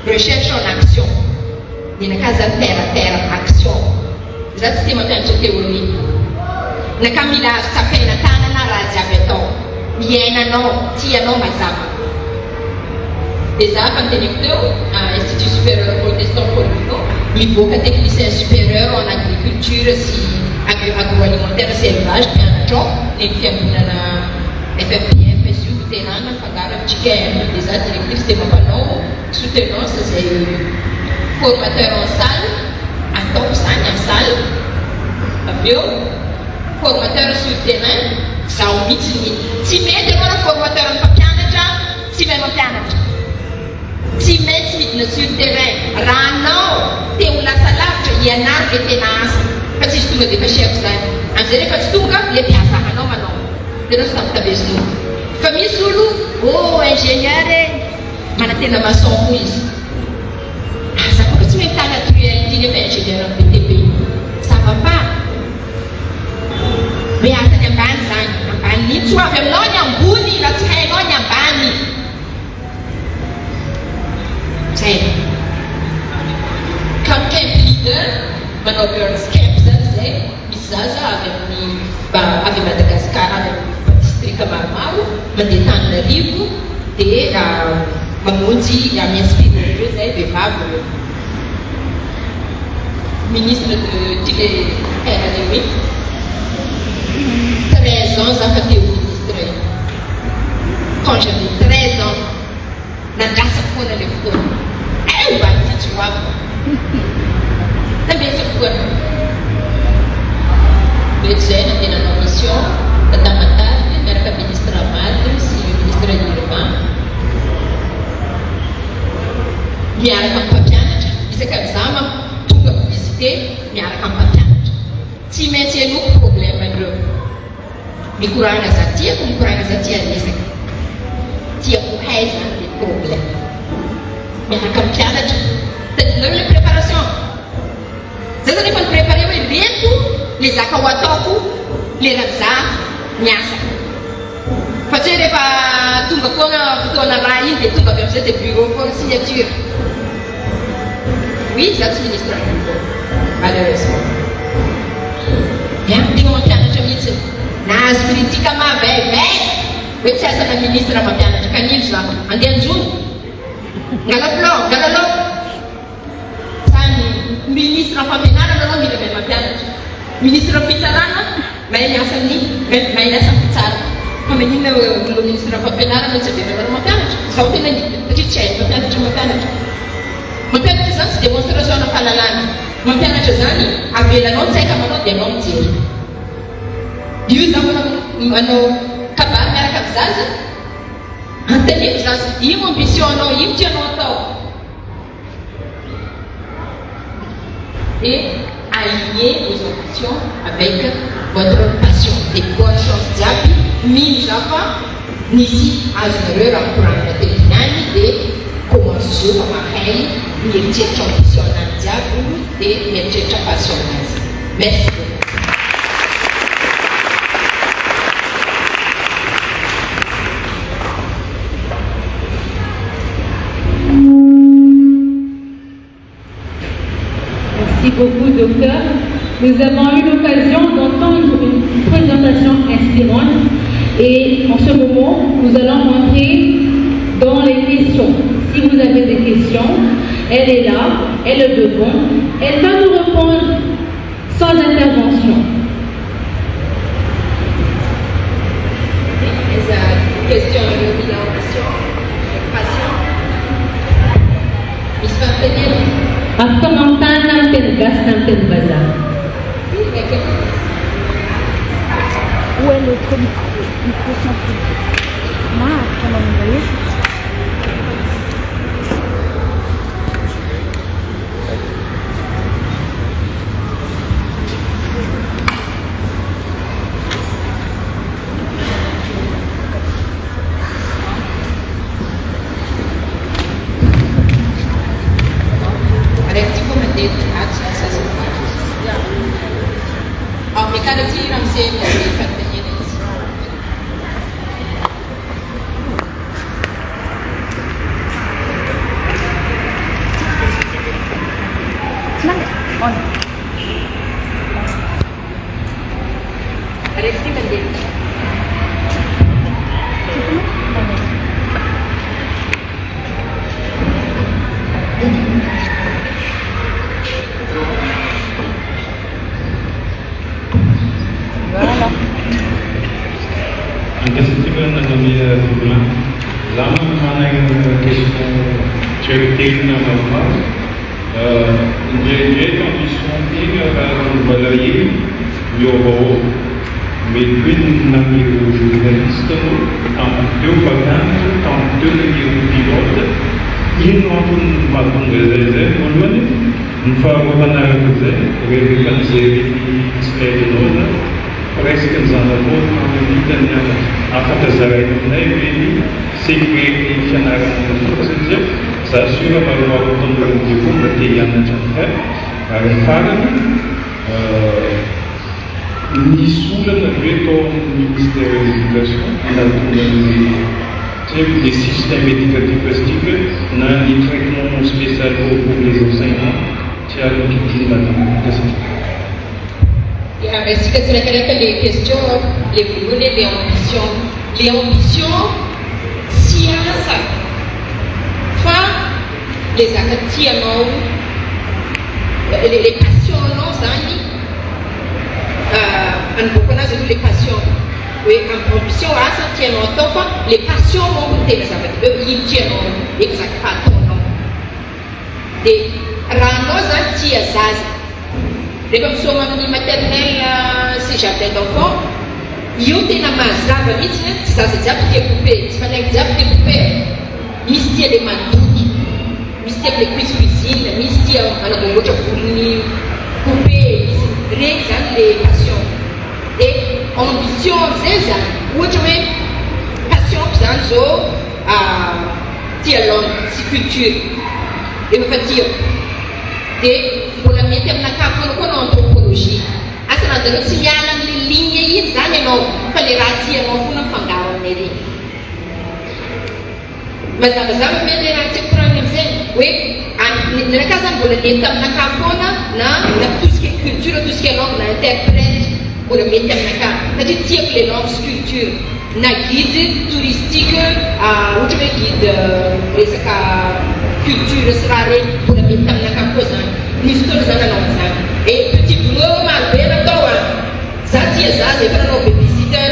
recherche en action. Nenakah zany terre à terre action. Za tsy tia mampianatra théorie. Nakah mila azo tsapaina tanana raha jiaby atao. Iainanao, tianao mazava. Dia za efa noteneniko teo, Institut Supérieur Protestant Paul Monod, mivoaka technicien supérieur en agriculture sy agroalimentaire sy élevage mpianatra ao, ny fiangonana FFPM izy io, Loterana, afangaro fjkm, dia za directrice dia mampanao soutenance izay formateur en salle, ataoko izany en salle, avy eo formateur sur terrain, zaho mihitsy ny, tsy mety ianao raha formateur ny mpampianatra, Tsy mahay mampianatra. Tsy maintsy midina sur terrain. Raha anao te ho lasa lavitra, ianaro le tena asa. Fa tsisy tonga defa chef zany. Amizay rehefa tsy tonga, le mpiasa anao manao. De anao tsy tabitabezin'olo. Fa misy olo, oh ingénieur e, manantena maçon koa izy. Ah za koa tsy mahay mitana truelle ty nefa ingénieur am BTP. Ça va pas. Hoe asany ambany zany, ambany iny tsy ho avy aminao ny ambony raha tsy hainao ny ambany. Zay. Camp camp leader, manao girls camp zany zay, misy zaza avy amin'ny avy Madagascar avy amin'ny district maromaro mandeha Antananarivo dia mamonjy mi-inspire andreo zay vehivavy ireo. Ministre de ty le père le hoe 13 ans za fa te ho ministre io quand j'avais 13 ans nandrasako foana le fotoana eh ho avy ty tsy ho avy tambesako foana mety zay nandeha nanao mission ta Tamatave miaraka ministre Mady sy ministre Irma Miaraka amin'ny mpampianatra, isaka ny za manko tonga mi-visiter miaraka amin'ny mpampianatra. Tsy maintsy henoiko problème ireo. Mikoragna za tiako mikoragna za tia resaka. Tiako hay zany le problème. Miaraka amin'ny mpianatra. Tadidinareo le préparation? Za zany efa ni-préparer hoe reto le zaka ho ataoko leran'ny za miasa. Fa tsy hoe rehefa tonga foana fotoana raha iny dia tonga avy amin'izay dia bureau foana signature. Oui, za tsy ministre ny bureau. Malheureusement. Ya, tegna mampianatra mihitsy. Nahazo critique mavaivay hoe tsy asana ministre mampianatra ka nino za. Andeha anjono. Ngala filao, ngala laoko. Zany ministre fampianarana anao mila mahay mampianatra. Ministre fitsarana mahay miasa amin'ny. Mahay asa tsara. Fa maninona olo ministre fampianarana tsy avelanareo mampianatra? Zaho tena satria tsy hain'ny mpampianatra mampianatra. Mampianatra zany tsy démonstration na fahalalana. Mampianatra zany avelanao tsy haika manao dia anao mijery. Io za mbola manao kabary miaraka amin'ny zaza. Antaniko zaza, ino ambition anao, ino tianao atao? Et aligner vos ambitions avec votre passion. Dia bonne chance jiaby, mino za fa nisy azonareo raha koragnina teto ihany dia commence zao fa mahay mieritreritra ambition anany jiaby olo dia mieritreritra passion anazy. Merci beaucoup. Merci beaucoup, docteur. Nous avons eu l'occasion d'entendre une présentation inspirante et en ce moment, nous allons entrer dans les questions. Si vous avez des questions, elle est là, elle est devant, elle va nous répondre sans intervention. Aiza question ireo mila ambition, passion. Misy fanontaniana? Afaka manontany na amin'ny teny gasy na amin'ny teny vazaha. Iraika. Où est l'autre micro? Micro sans fil. Maharitra manonga eto. Araiky ty koa mandeha ato zany sasany ato. Ao miakara ty ramose misy fanontaniana izy. Araiky ty mandeha. Voilà. Ankasitrahana Namia Dublin. Za manana question tsy haiko tenina maromaro. Indraindray ambition tegna raha mbola hely miovaova. Mety hoe naniry ho journaliste anao, tampoko teo mpampianatra, tampoko teo naniry ho pilote. Ino no antony mahatonga izay zay voalohany? Ny faharoa manaraka izay, rehefa nijery ny slide-nao za, presque ny zanakao tany vita nianatra. Afaka zaraina aminay ve ny secret-n'ny fianarana natao satria za sûr maromaro tanora amin'izay koa mba te hianatra an'ity. Ary ny farany, nisy olana ve tao amin'ny ministère de l'éducation nahatonga an'le tsy haiko le système éducatif izy ity ve na ny traitement spécial pour les enseignants tsy azoko kidinina daholo. Ya, raisika tsiraikaraika le question, le voalohany hoe le ambition, le ambition tsy asa fa le zaka tianao, le le passion anao zany anomboako anazy aloha le passion, hoe ambition asa tianao atao fa le passion manko no tena zava-dehibe hoe ino tianao exact fa ataonao, de raha anao zany tia zaza Rehefa misaoma amin'ny maternelle sy jardin d'enfant, io tena mazava mihitsy ny tsy zaza jiaby tia poupée, tsy manaingo jiaby tia poupée, misy tia le mandoky, misy tia le cuis cuisine, misy tia manamboamboatra volon'ny poupée, misy regny zany le passion. De ambition amizay zany, ohatra hoe passion-ko zany zao tia langue sy culture, efa tiako. Dia mbola mety aminakahy foana koa anao anthropologie. Asa raha zareo tsy miala amin'le ligne iny zany ianao fa le raha tianao foana mifangaro amin'ery. Mazavazava ve le raha tiako koranina amizay? Hoe ny anakahy zany mbola nety taminakahy foana na na tout ce qui est culture, tout ce qui est langue na interprète mbola mety aminakahy satria tiako le langue sy culture na guide touristique ohatra hoe guide resaka culture sy raha reny mbola mety taminakahy koa zany nisy fotoana za nanao an'izany et petit boulot maro be natao an za tia zaza efa nanao babysitter.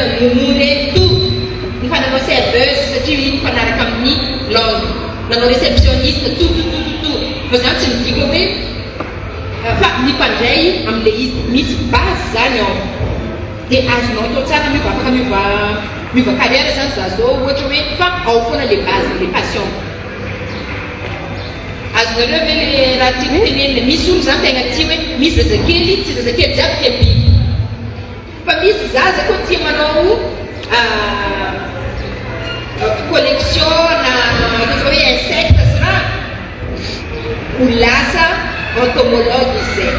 Manao réceptionniste, tout tout tout tout tout. Fa zany tsy midika hoe fa mifandray amin'le izy. Misy base zany ao. Dia azonao atao tsara miova, afaka miova miova carrière zany za zao ohatra hoe, fa ao foana le base, le passion. Azonareo ve le raha tiako tenenina? Misy olo zany tegna tia hoe misy zazakely, tsy zazakely jiaby tia biby. Fa misy zaza koa tia manao collection na ataontsika hoe insecte sy raha, ho lasa entomologue izy zay.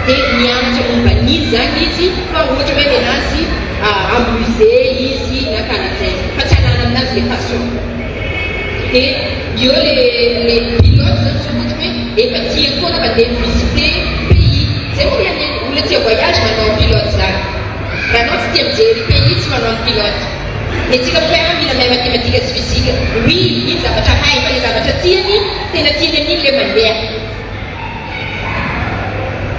Dia mianatra momba an'iny zany izy, fa ohatra hoe nenazy amin'ny musée izy na karahan'zay. Fa tsy alana aminazy le passion. Dia eo le pilote zany zao, ohatra hoe efa tia foana mandeha visiter pays. Zay moa le olona tia voyage manao pilote zany. Raha anao tsy tia mijery pays, tsy manao ny pilote. Dia tsika koa hoe mila mahay mathématique sy physique. Oui, iny zavatra hay, fa le zavatra tiany, tena tiany amin'iny le mandeha.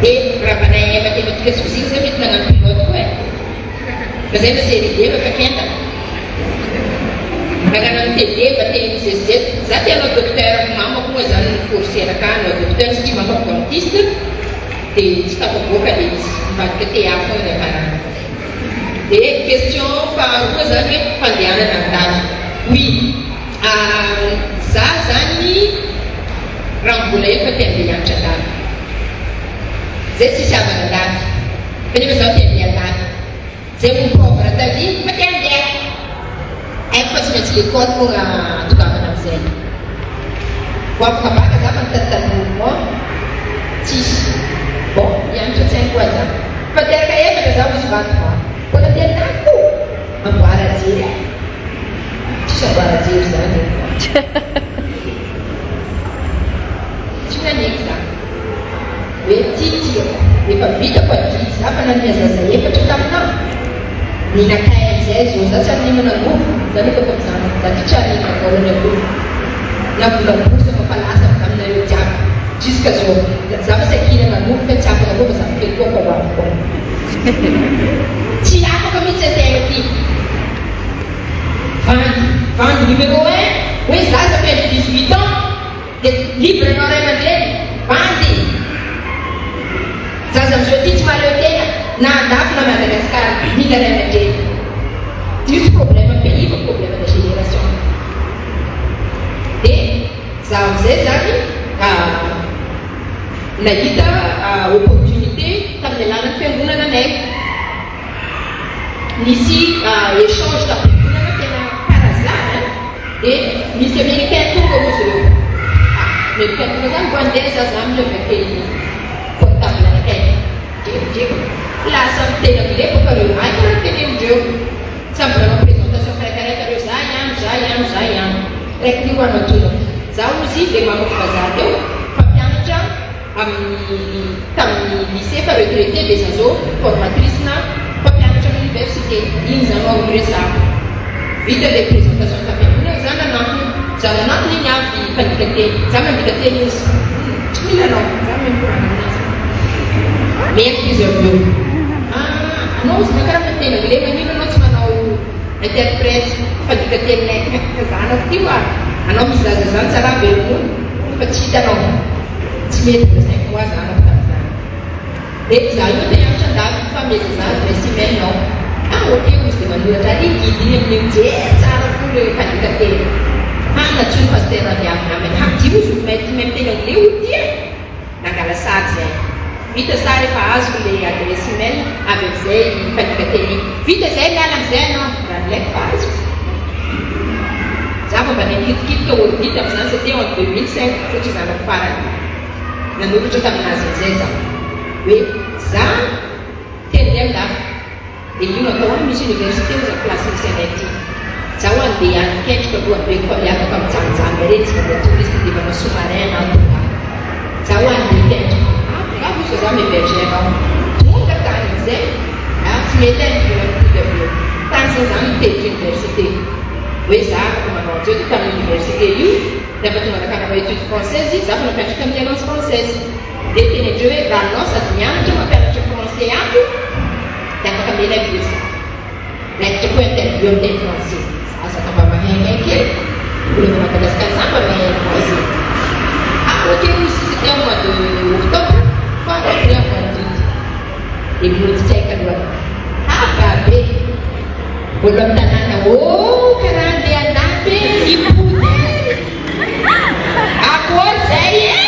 Dia raha mba nahay mathématique sy physique zay, mety nagnano pilote koa e. Fa zay fa série D fa kenta. Nagnano amin'ny TD mba te mizesizesy. Za te hanao docteur, mamako moa zany ni-forcer anakahy hanao docteur satria mamako dentiste, dia tsy tafaboaka le izy. Mivadika TA foana ny afarany. Dia question faharoa zany hoe fandehanana andafy. Oui, za zany raha mbola efa te handeha hianatra andafy. Zay tsisy havana andafy. Fa nefa zaho te handeha andafy. Zay olo pauvre tary fa te handeha. Haiko fa tsy maintsy l'école foana atongavana amizay. Vo afaka baka za fa nitaditady mouvement tsisy. Bon, hianatra tsy haiko koa za. Fa teraka efatra zaho izy vadiko a. Mbola te andafy koa. Amboara jery e. Tsisy amboara jery zany e. Tsy naneky za. Hoe ty tiako. Efa vitako adidy za fa nanome zaza efatra taminah. Ninakay amizay zao za tsy ary nimana angovo. Za nataoko amizany. Za ty tsy ary nihina vola ny angovo. Na vola bourse fa lasa aminareo jiaby. Jusqu'à zao. Za fa saika hihinana angovo ka tsy afaka koa fa zafikely koa fa ho avy koa. Tsy afaka mihitsy antegna ty. Vandy. Vandy numéro 1 hoe zaza feno 18 ans dia libre anao ray aman-dreny. Vandy. Zaza amizao ty tsy mahaleo tena na andafy na Madagasikara, mila ray aman-dreny. Io tsy problème pays fa problème de génération. Dia za amizay zany nahita opportunité tamin'ny alalan'ny fiangonana anay. Nisy échange tamin'ny fiangonana tena par hasard, dia misy américain tonga ozy ireo. Ah, américain tonga zany, mbo andeha za zany avy akely portable anakay. Jerijeko. Lasa miteny anglais boka reo. Ay karaha tenenindreo. Samby nanao présentation karaikaraika reo, za ihany, za ihany, za ihany. Raiky ny ho anao tonga. Za ozy le mamako vazaha teo, mpampianatra amin'ny tamin'ny lycée fa retraité, dia za zao formatrice na mpampianatra amin'ny université. Iny zany ao miresaka. Vita le présentation tampiangonana, za nanampy, za nanampy iny avy mpandika teny. Za mandika teny izy. Tsy mila anao, za mahay mikorana aminazy. Mety izy avy eo. Ah, anao izy na karaha miteny anglais, magnino anao tsy manao interprète, mpandika teninay? Zanako ty oa. Anao misy zaza zany tsara velona fa tsy hitanao. Tsy mety mbola 5 mois zanako tamin'izany. Dia za io te hianatra andafy fa meza za adresse email nao. Ah ok izy, dia manoratra ary guide iny amin'io, jery tsara koa le mpandika teny. Ah, natsoiny pasteur avy avy namany. Ah, ty ozy olo mahay mahay miteny anglais olo ty e. Nangala sary zay. Vita sary, efa azoko le adresse email avy amizay mpandika teny iny. Vita zay, miala amizay anao. Raha nilaiko fa azoko. Za fa mba nikitikitika ordi tamin'izany, c'était en 2005 satria zanako farany. Nanoratra taminazy amizay za. Hoe za teny andafy. Dia io natao hoe misy université ozy place misy anay ty. Za ho andeha any kendrika aloha ambeko fa miafaka mijanojano reny tsy manao touriste dia manao sous-marin na tonga. Za ho andeha kendrika. Ah, bravo izy fa za mi-héberger anao. Tonga tany amizay, ah tsy mety e, mbola mipody avy eo. Tany zany za nitevitra université. Hoe za afaka manao an'izao dia tamin'ny université io, rehefa tonga nakanao étude française, za fa nampianatra tamin'ny Alliance française. Dia teny andreo hoe raha anao sady mianatra mampianatra français ato, dia afaka mela bourse. Raikitra koa interview amin'ny teny français. Za zaka mba mahainay kely. Olo avy Madagascar za mba mahay français. Ah ok aussi c'était au mois de octobre fa rentrée avant août. Dia mody tsy haiko aloha. Haba be. Olo amin'ny tanàna oh karaha andeha andafy e mipody e. Akory zay e.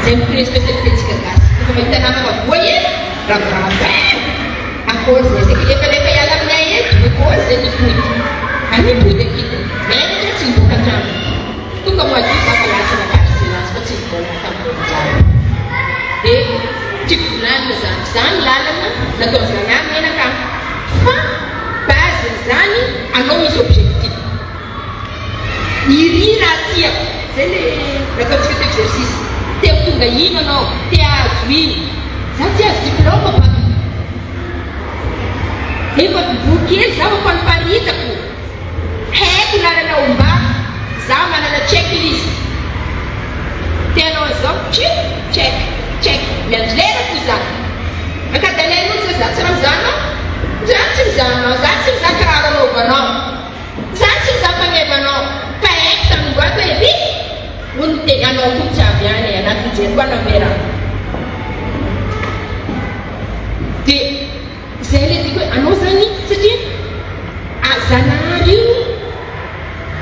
Zay miteny spécialité tsika gasy. Rehefa mahita namana voa e ravoravo e. Akory zay saika lefalefa hiala aminay eto akory zay nipody ary nipody akitiny menatra tsy niboaka an-trano tonga mois d'août za fa lasa nakary silence fa tsy nivolagna tamin'olo jiaby de tiako volanina zany zany lalana nataon'i Zanahary menaka fa base-n'izany anao misy objectif iry raha tiako zay le nataontsika teo exercice te ho tonga ino anao te hahazo ino za te hahazo diplôme baka efa boky kely za fa faniparitako haiko lalana ombako za manana checklist te hanao an'izao check check check miandry lera fo za ankadalain'olo za za tsy raha mizaha anao za tsy mizaha anao za tsy mizaha kiraro anaovanao za tsy mizaha fagnevanao fa haiko tamin'imboako hoe ry hono te anao koa tsy avy any anatin'ny jery koa anao dia zay le tiako hoe anao zany satria Zanahary io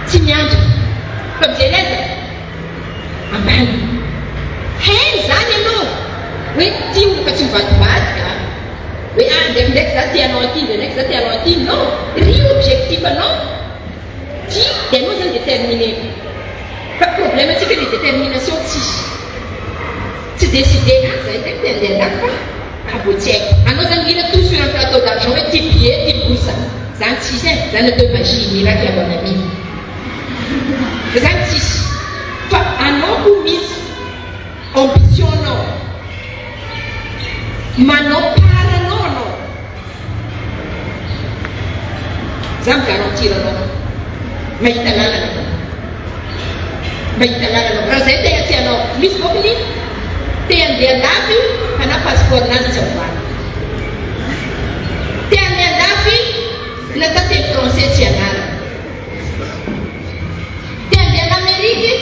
tsy miandry fa mijery aiza ambany hainy zany ianao hoe ty olo fa tsy mivadibadika hoe ah ndraikindraiky za te hanao aty ndraindraiky za te hanao aty non ry objectif anao ty dia anao zany déterminé fa problème atsika le détermination tsisy tsy décidé ah zay ndraiky te andeha andafy fa ah bo tsy haiko anao zany mila tout sur un plateau d'argent hoe ty billet ty bourse zany tsisy e zany atao magie miracle mon ami zany tsisy fa anao ko misy ambition anao manao paranao anao za migarantir anao mahita lalana anao mahita lalana raha zay tegna tianao misy bokony te andeha andafy fa na passeport nazy tsy avoana te andeha andafy natao teny français tsy anarana te andeha en Amérique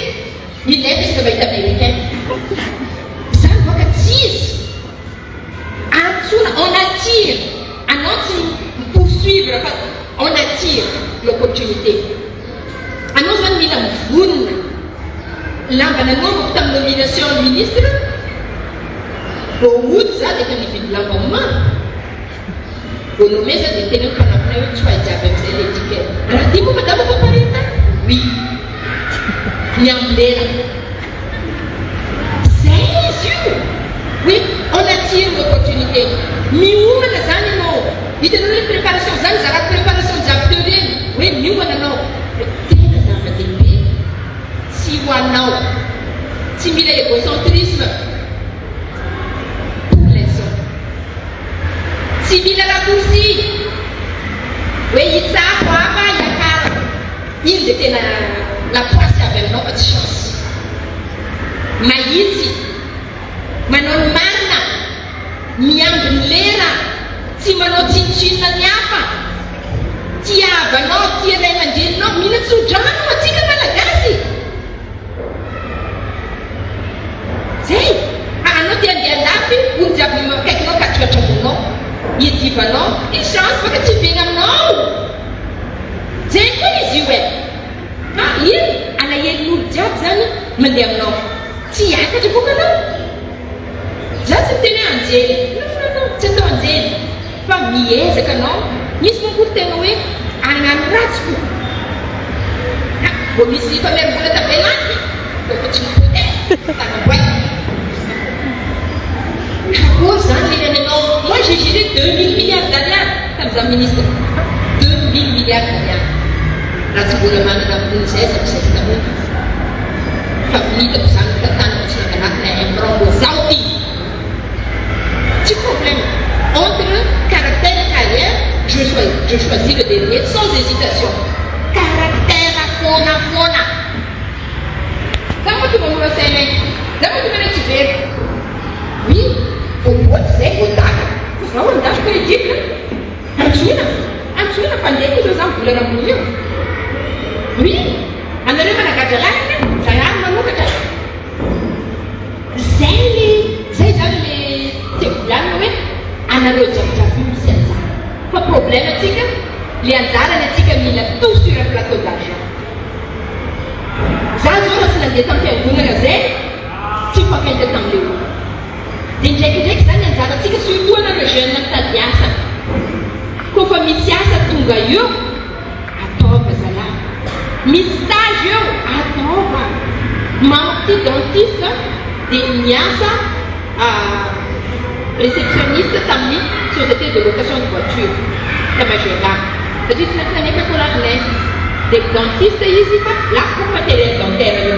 milefa izy ka mahita américain zany boka tsy izy antsona on attire anao tsy poursuivre fa on attire l'opportunité anao zany mila mivonina lamba nanaovako tamin'ny nomination ministre voaody za dia efa nividy lamba maro voanome za dia tena mpanampinay hoe tsy ho hay jiaby amizay le ticket raha ty moa madama fa pareta oui ny ambilera zay izy io hoe on attire l'opportunité miomana zany ianao hitanao hoe préparation zany zaraky préparation jiaby teo reny hoe miomana anao tena zava-dehibe tsy ho anao tsy mila égocentrisme pour les autres tsy mila raccourci hoe hitsako hafa hiakarako iny dia tena la poisse avy aminao fa tsy chance mahitsy manao ny marina miamby ny lera tsy manao tsinotsinona ny hafa tia havanao tia ray aman-dreninao mila tsodrano atsika malagasy zay anao tia andeha andafy olo jiaby akaikinao katrokatranonao iadivanao i chance baka tsy vena aminao zay koa izy io e ah ino alahelon'olo jiaby zany mandeha aminao tsy hiakatra boka anao za tsy miteny hoe anjely non non non tsy atao anjely fa miezaka anao misy mankory tena hoe agnano ratsy fo ah vao misy famerim-bola tavela any fa tsy mipody e tanamboay akory zany lelany anao moi j'ai géré 2000 milliards d'ariary tamin'izaho ministre 2000 milliards d'ariary raha tsy mbola manana ambon'izay za misy taminy fa vinitako zany tantanako tsy nangalako na un franc mbo zaho ty tsy problème entre caractère et carrière je choisis le dernier sans hésitation caractère foana foana za moa tonga mora sainay za moa tonga tsy very oui voaboaty zay voadaka fa zaho andafy crédible antsoina antsoina fa ndeha koa zao za mivolana amin'ny Anareo managadra lalana, Zanahary manokatra. Zay le, zay zany le tiako volanina hoe anareo jiabijiaby io misy anjara. Fa problème antsika, le anjara ny antsika mila tout sur un plateau d'argent. Za zao raha tsy nandeha tam-piangonana zay, tsy hifankahita tamle olona. Dia indraikindraiky zany anjarantsika surtout anareo jeune mitady asa. Koa fa misy asa tonga eo, Ataova zalahy. Misy stage eo, ataova. Mamako ty dentiste dia niasa réceptionniste tamin'ny société de location de voiture ta Majunga. Satria tsy maintsy nanefa école Dia dentiste izy fa lafo koa matériel dentaire io.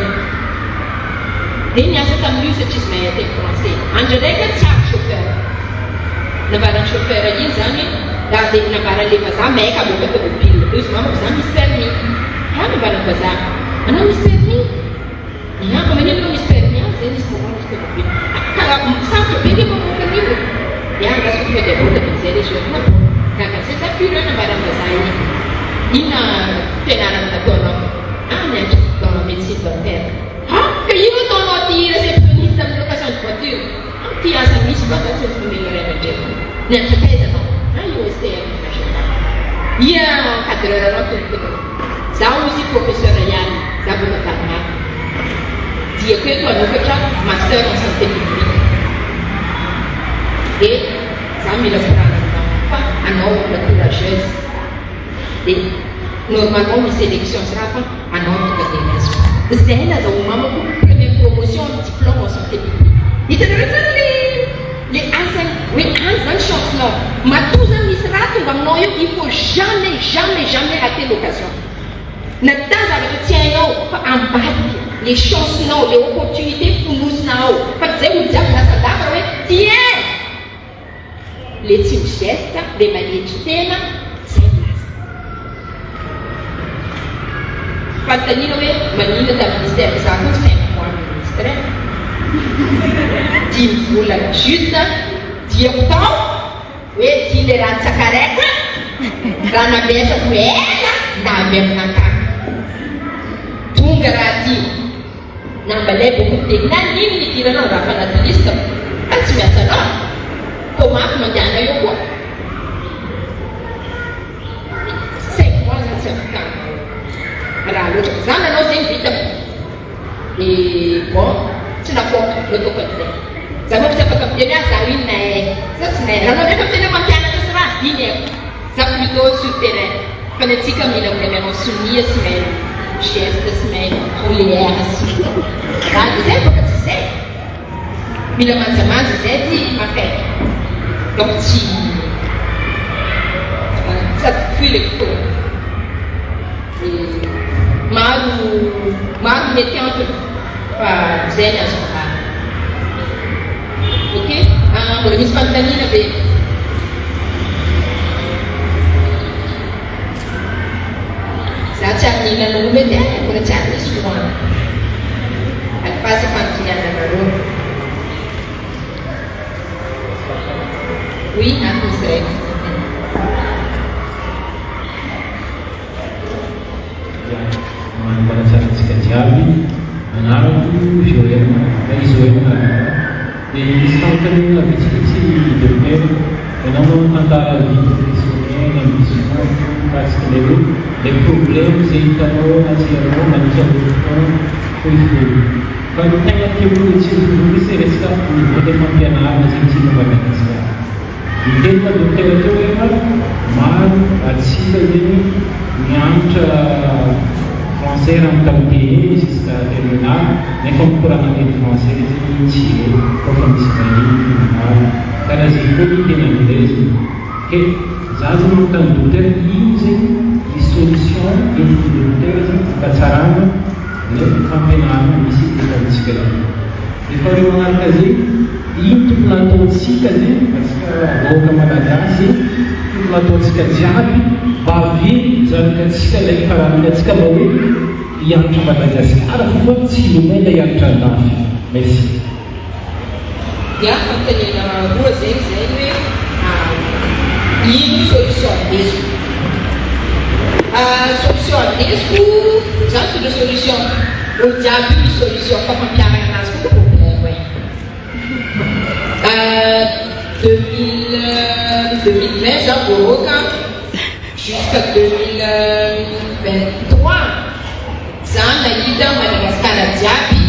Dia niasa tamin'io satria izy mahay teny français. Andro raika tsy avy chauffeur. Nambaran'ny chauffeur iny zany hoe raha dia nambaran'ilay vazaha maika hamoaka tomobile. Dia hozy mamako za misy permis. Ha nambaran'ny vazaha. Anao misy permis? Ya fa manino anao misy permis ah zay misy moment misy tomobile. Ka raha sarotra be nge mamoaka an'io e. Ya andraso tonga dia avoakako amin'izay le jeune navoaka. Gaga amin'izay za pure nambaran'ny vazaha iny. Inona fianarana nataonao? Ah nianatra dans médecine dentaire. Ha ka ino ataonao aty réceptionniste amin'ny location de voiture? Ty asa misy fa za tsy maintsy mamelona ray aman-dreniko. Nianatra taiza anao? Ah io STM Majunga. Ia encadreur anao tompoko. Za hozy professeur ihany, za boaka Danemark. Diako eto hanokatra master en santé publique. Dia za mila koragna aminao fa anao olona courageuse. Dia normalement misy élection sy raha fa anao tonga dia raisiko. Zay nazahoan'i mamako première promotion amin'ny diplôme en santé publique. Hitanareo tsara le le asany hoe any zany chance-nao. Matoa zany misy raha tonga aminao eo il faut jamais jamais jamais rater l'occasion. Na ta zavatra tsy hainao fa ambadika le chance-nao, le opportunité fonosina ao. Fa tsy zay olo jiaby lasa lava hoe tiens! Le tsy mi-geste, le manetry tena, zay no lasa. Fanontaniana hoe maninona tamin'ny ministère, za koa tsy mahay mivoaha ministre e. Dimy volana juste diako tao hoe ty le raha tsakaraiko e, raha navesako ela navy aminakahy. Tonga raha ty. Nambalay beaucoup de nagnino nidiranao raha fa anaty liste fa tsy miasa anao ko mafy mandehana eo koa cinq mois zany tsy avitanao raha loatra za nanao zegny vitako de bon tsy napoaka nataoko an'izay za manko tsy afaka miteny hoe za ino nahay za tsy nahay raha anao ndraiky miteny hoe mampianatra sy raha iny haiko za plutôt sur terrain Fa ny antsika mila mila manao sonia sy mahay geste sy mahay colère sy raha dia zay bôka tsy zay mila manjamanja zay ty mafaiky donc tsy sady fohy le fotoana dia maro maro mety antony fa zay ny azoko ambara Ok, mbola misy fanontaniana ve? Za tsy ary nihinana omby edy e, mbola tsy ary nisy hohaniko. Alifasy fanontaniana anareo. Oui, ato misy raiky. Dia manambara tsara antsika jiaby, anarako Joël na i Joël Maravita. Dia misy fanontaniana vitsivitsy Docteur, ianao moa mitantara vie professionnelle, ambition, mikasika ilay hoe ilay problème izay hitanao anaty mandritra ny fotoana fohifohy. Fa ny tegna tiako tsindriana mihitsy resaka niveau de fampianarana izay misy eto Madagasikara. Niteny fa dokotera teo hoe fa maro antsika zegny mianatra français raha tamin'ny TE jusqu'à terminale nefa mikoragna teny français zegny tsy hay koa fa misy vahiny tonga maro karaha zegny koa ny teny anglais zegny ke za zegny manontany dokotera ino zegny ny solution entin'ny dokotera zegny hampatsarana le fampianarana misy eto amintsika eto. Dia faharoa manaraka izay, ino tokony hataontsika zegny, antsika vahoaka malagasy, tokony hataontsika jiaby mba hahavelogno zanakatsika ilay taranakatsika mba hoe hianatra Madagasikara fo fa tsy hilomay na hianatra andafy. Merci. Dia fanontaniana roa zegny zay hoe ino solution indesiko. Solution andesiko za mitondra solution, olo jiaby io misy solution fa fampiharana anazy koa problème e. 2020 za voaroaka jusqu'à 2023 za nahita Madagasikara jiaby,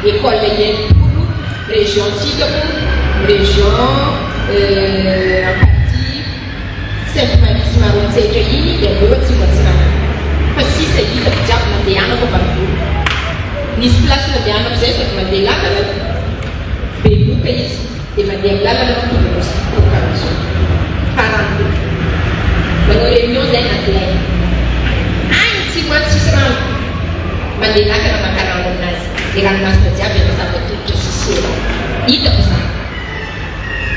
école 60, région tsy hitako, région Ampati, Sainte Marie sy Maroantsetra iny, dia avy eo Atsimo Atsinanana, fa sisa hitako jiaby nandehanako ambanivolo. Nisy place nandehanako zay sady mandeha lalana Beloka izy, dia mandeha amin'ny lalana anao tonga Nosy Karazo fa rano manao réunion zay anaty lay any tsy any tsisy rano, mandeha lakana maka rano aminazy, dia ranomasina jiaby ampiasana tolotra sisy hitako zany,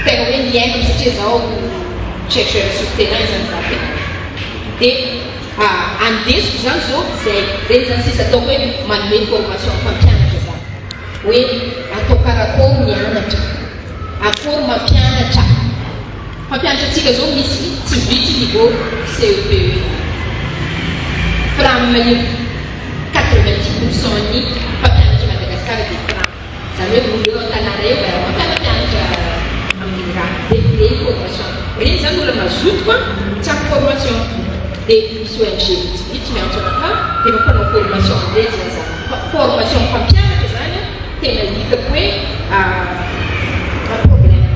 tegna hoe miainako satria zaho chercheur sur terrain zany za te dia andesiko zany zao zay reny zany sisa ataoko hoe manome formation fampianatra zany hoe atao karakory mianatra, akory mampianatra. Mpampianatra atsika zao misy tsy vitsy niveau CEPE, FRAM io, 90 % ny mpampianatra Madagasikara dia FRAM zany, hoe olo eo an-tanàna eo mampianatra amin'ny raha de reny formation reny zany, olo mazoto fa tsy ampy formation, dia misy ONG vitsivitsy miantso anaka dia mampanao formation am'reny zany. Zany fa formation mpampianatra zany tena hitako hoe problème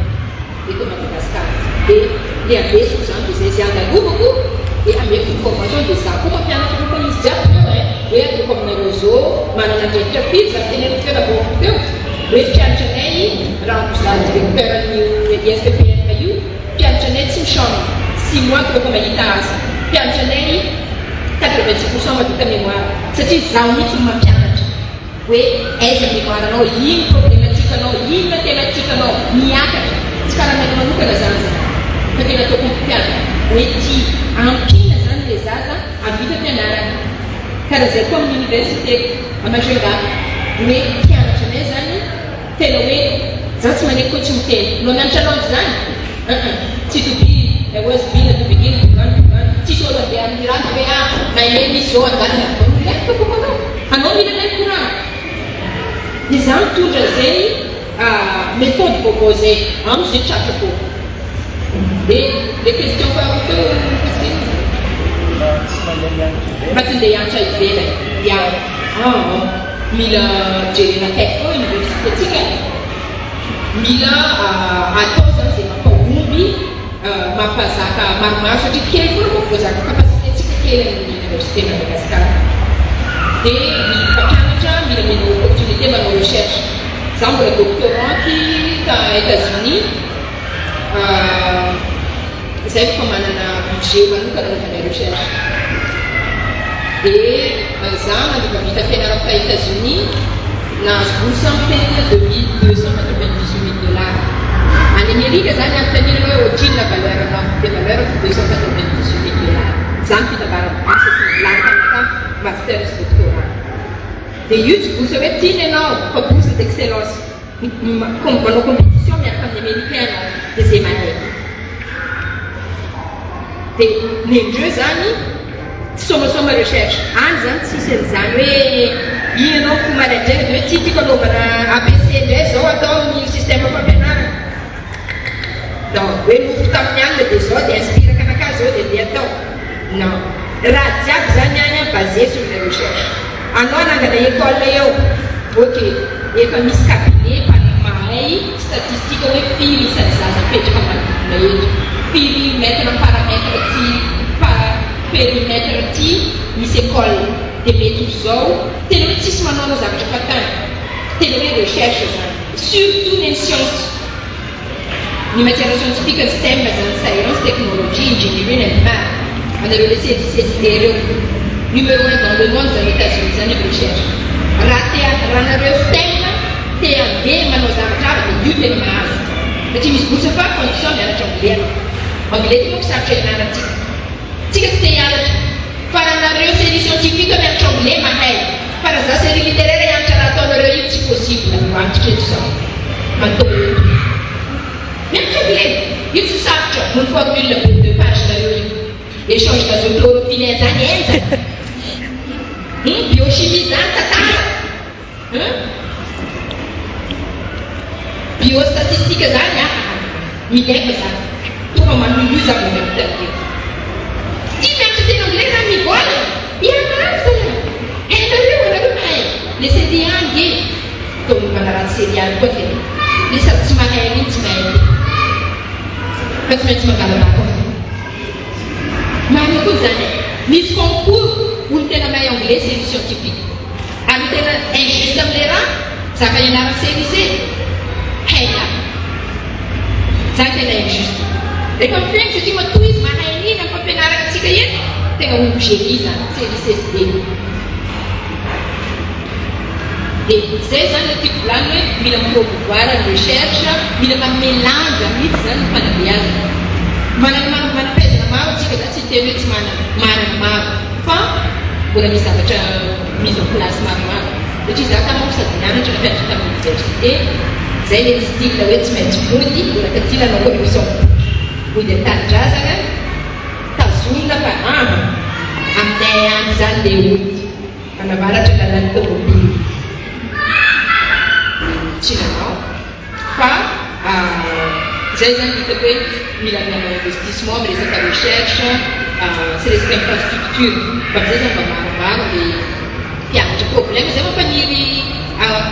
eto Madagasikara, dia le andesiko zany dia zay zay andalovako dia ameko formation, dia za koa mampianatra rehefa izy jiaby eo e, hoe ataoko aminareo zao manana andraikitra firy za teneniko teo navoako teo hoe mpianatra anay raha za directeur ny ISPPM io, mpianatra anay tsy michange 6 mois tonga fa mahita asa, mpianatra anay 90 % mahavita mémoire satria zaho mihitsy no mampianatra hoe aiza mémoire anao, ino problématique anao, inona tena tiakanao miakatra, tsy karaha mena manokana zany zany fa tena ataoko mpianatra hoe ty ampina zany le zaza avita fianarana. Karaha zay koa amin'ny université a Majunga hoe mpianatra anay zany tena hoe za tsy maneky koa tsy miteny no mianatra langue zany tsy to be, I was been to begin begun begun, tsisy olo andeha amin'ny raha hoe ah my name is zao andalana lefaka boko anao anao mila lay courant, dia za mitondra zay méthode vaovao zay amizay tratrako. Dia le question faharoa teo mba tsy andeha hianatra ivelany ya mila jerena akaiky koa université tsika, mila atao zany zay mampahomby, mampazaka maromaro satria kely foana manko voazaka capacité tsika kely amin'ny université Madagascar, dia ny mpampianatra mila mena opportunité manao recherche. Za mbola doctorante ta États-Unis zay fa manana budget manokana anaovana recherche, dia za nanomboka vita fianarako ta États-Unis nahazo bourse miteny 2 298 000 dollars. Any Amérika zany anontaniana hoe ohatrinona valeur anao, dia valeur ko 298 000 dollars zany fitambarana bourse sy lany taminaka master sy doctorat. Dia io tsy bourse hoe tiany ianao fa bourse d'excellence, manao compétition miaraka amin'ny américain anao, dia zay mahay dia nendreo zany tsy somasoma recherche any zany, tsisy an'izany hoe ino anao fo maraindraina dia hoe ty tiako anaovana ABC indray zao atao amin'ny système fampianarana, non hoe nofoko tamin'ny alina dia zao dia inspiraka anakahy zao dia andeha atao, non. Raha jiaby zany any a basé sur les recherches. Anao anangana école eo, ok, efa misy cabinet mahay statistique hoe firy isan'ny zaza mipetraka manodidina eto, firy mètre par mètre ty, par périmètre ty misy école, dia mety ho zao. Tena hoe tsisy manaonao zavatra fatany, tena hoe recherche zany, surtout ny science, ny matière scientifique, ny STEM zany, science, technologie, engineering and math. Anareo le CDCSD reo, numéro un dans le monde zany États-Unis zany amy recherche. Raha te raha nareo STEM te andeha manao zavatra avy dia io tena mahazo satria misy bourse, fa condition mianatra anglais anao. Anglais ty manko sarotra ianarantsika, tsika tsy te hianatra, fa raha nareo série scientifique mianatra anglais mahay, fa raha za série littéraire hianatra raha ataonareo io tsy possible. Antitra eto zao manao eto mianatra anglais io tsy sarotra no formule be deux page nareo io, échange gazeux chlorophyllien zany enjana. Statistique zany a, milefa zany tonga manohio za vao miavita. Ty mianatra teny anglais zany, mivoalana ianaro zany hainareo, anareo mahay le série ange to manaratsy série any koa tena le sady tsy mahay an'iny, tsy mahay fa tsy maintsy mangalabaka marina koa zany. Misy concours olo tena mahay anglais, série scientifique, ary tena injuste am'le raha zaka ianarany série C haina zany, tena injuste rehefa mifeny, satria matoa izy mahay an'iny amy fampianarana atsika eto, tena olo génie zany série C sy D. Dia zay zany le tiako volany hoe mila promouvoir ny recherche, mila manome lanja mihitsy zany ny fanabeazana. Manana manam-pahaizana maro atsika, za tsy teny hoe tsy manana, manana maro, fa mbola misy zavatra mise en place maromaro, satria za tamanko sady nianatra nampianatra tamin'ny université zay. Le style hoe tsy maintsy mody, mbola taty nanao corruption, mody an-tanindrazana tazonina, fa aha aminay any zany le ody manavaratra lalany tomobily tsy nanao. Fa zay zany hitako hoe mila manao investissement amy resaka recherche sy resaka infrastructure, mba amizay zany mba maromaro le mpianatra. Problème zay mampaniry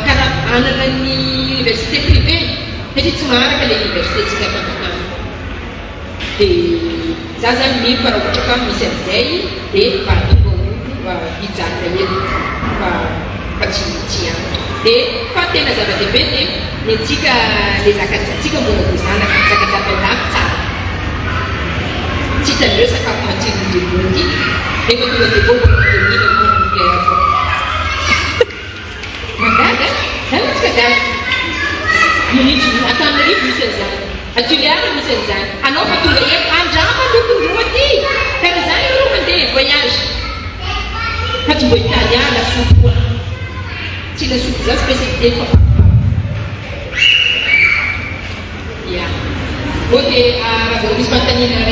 karaha anana ny université privé, satria tsy maharaka le université tsika fanjakana. Dia za zany mino fa raha ohatra ka misy an'izay, dia mba tonga olo hijanona eto fa tsy hianatra. Dia fa tena zava-dehibe dia ny antsika le zakatsika mbola voazanaka zakajiaby andafy tsara, tsy hitandreo sakafo matsiro Diego ty, rehefa tonga Diego mbola 2000 anao hamburger koa. Magaga zany atsika gasy minitsy. Antananarivo misy an'izany, Atuliara misy an'izany, anao fa tonga eto andrama lokondroa ty karaha zany anao mandeha voyage fa tsy mbo italia lasopy koa, tsy lasopy zany spécialité fa ya. Ok, raha vao misy fanontaniana.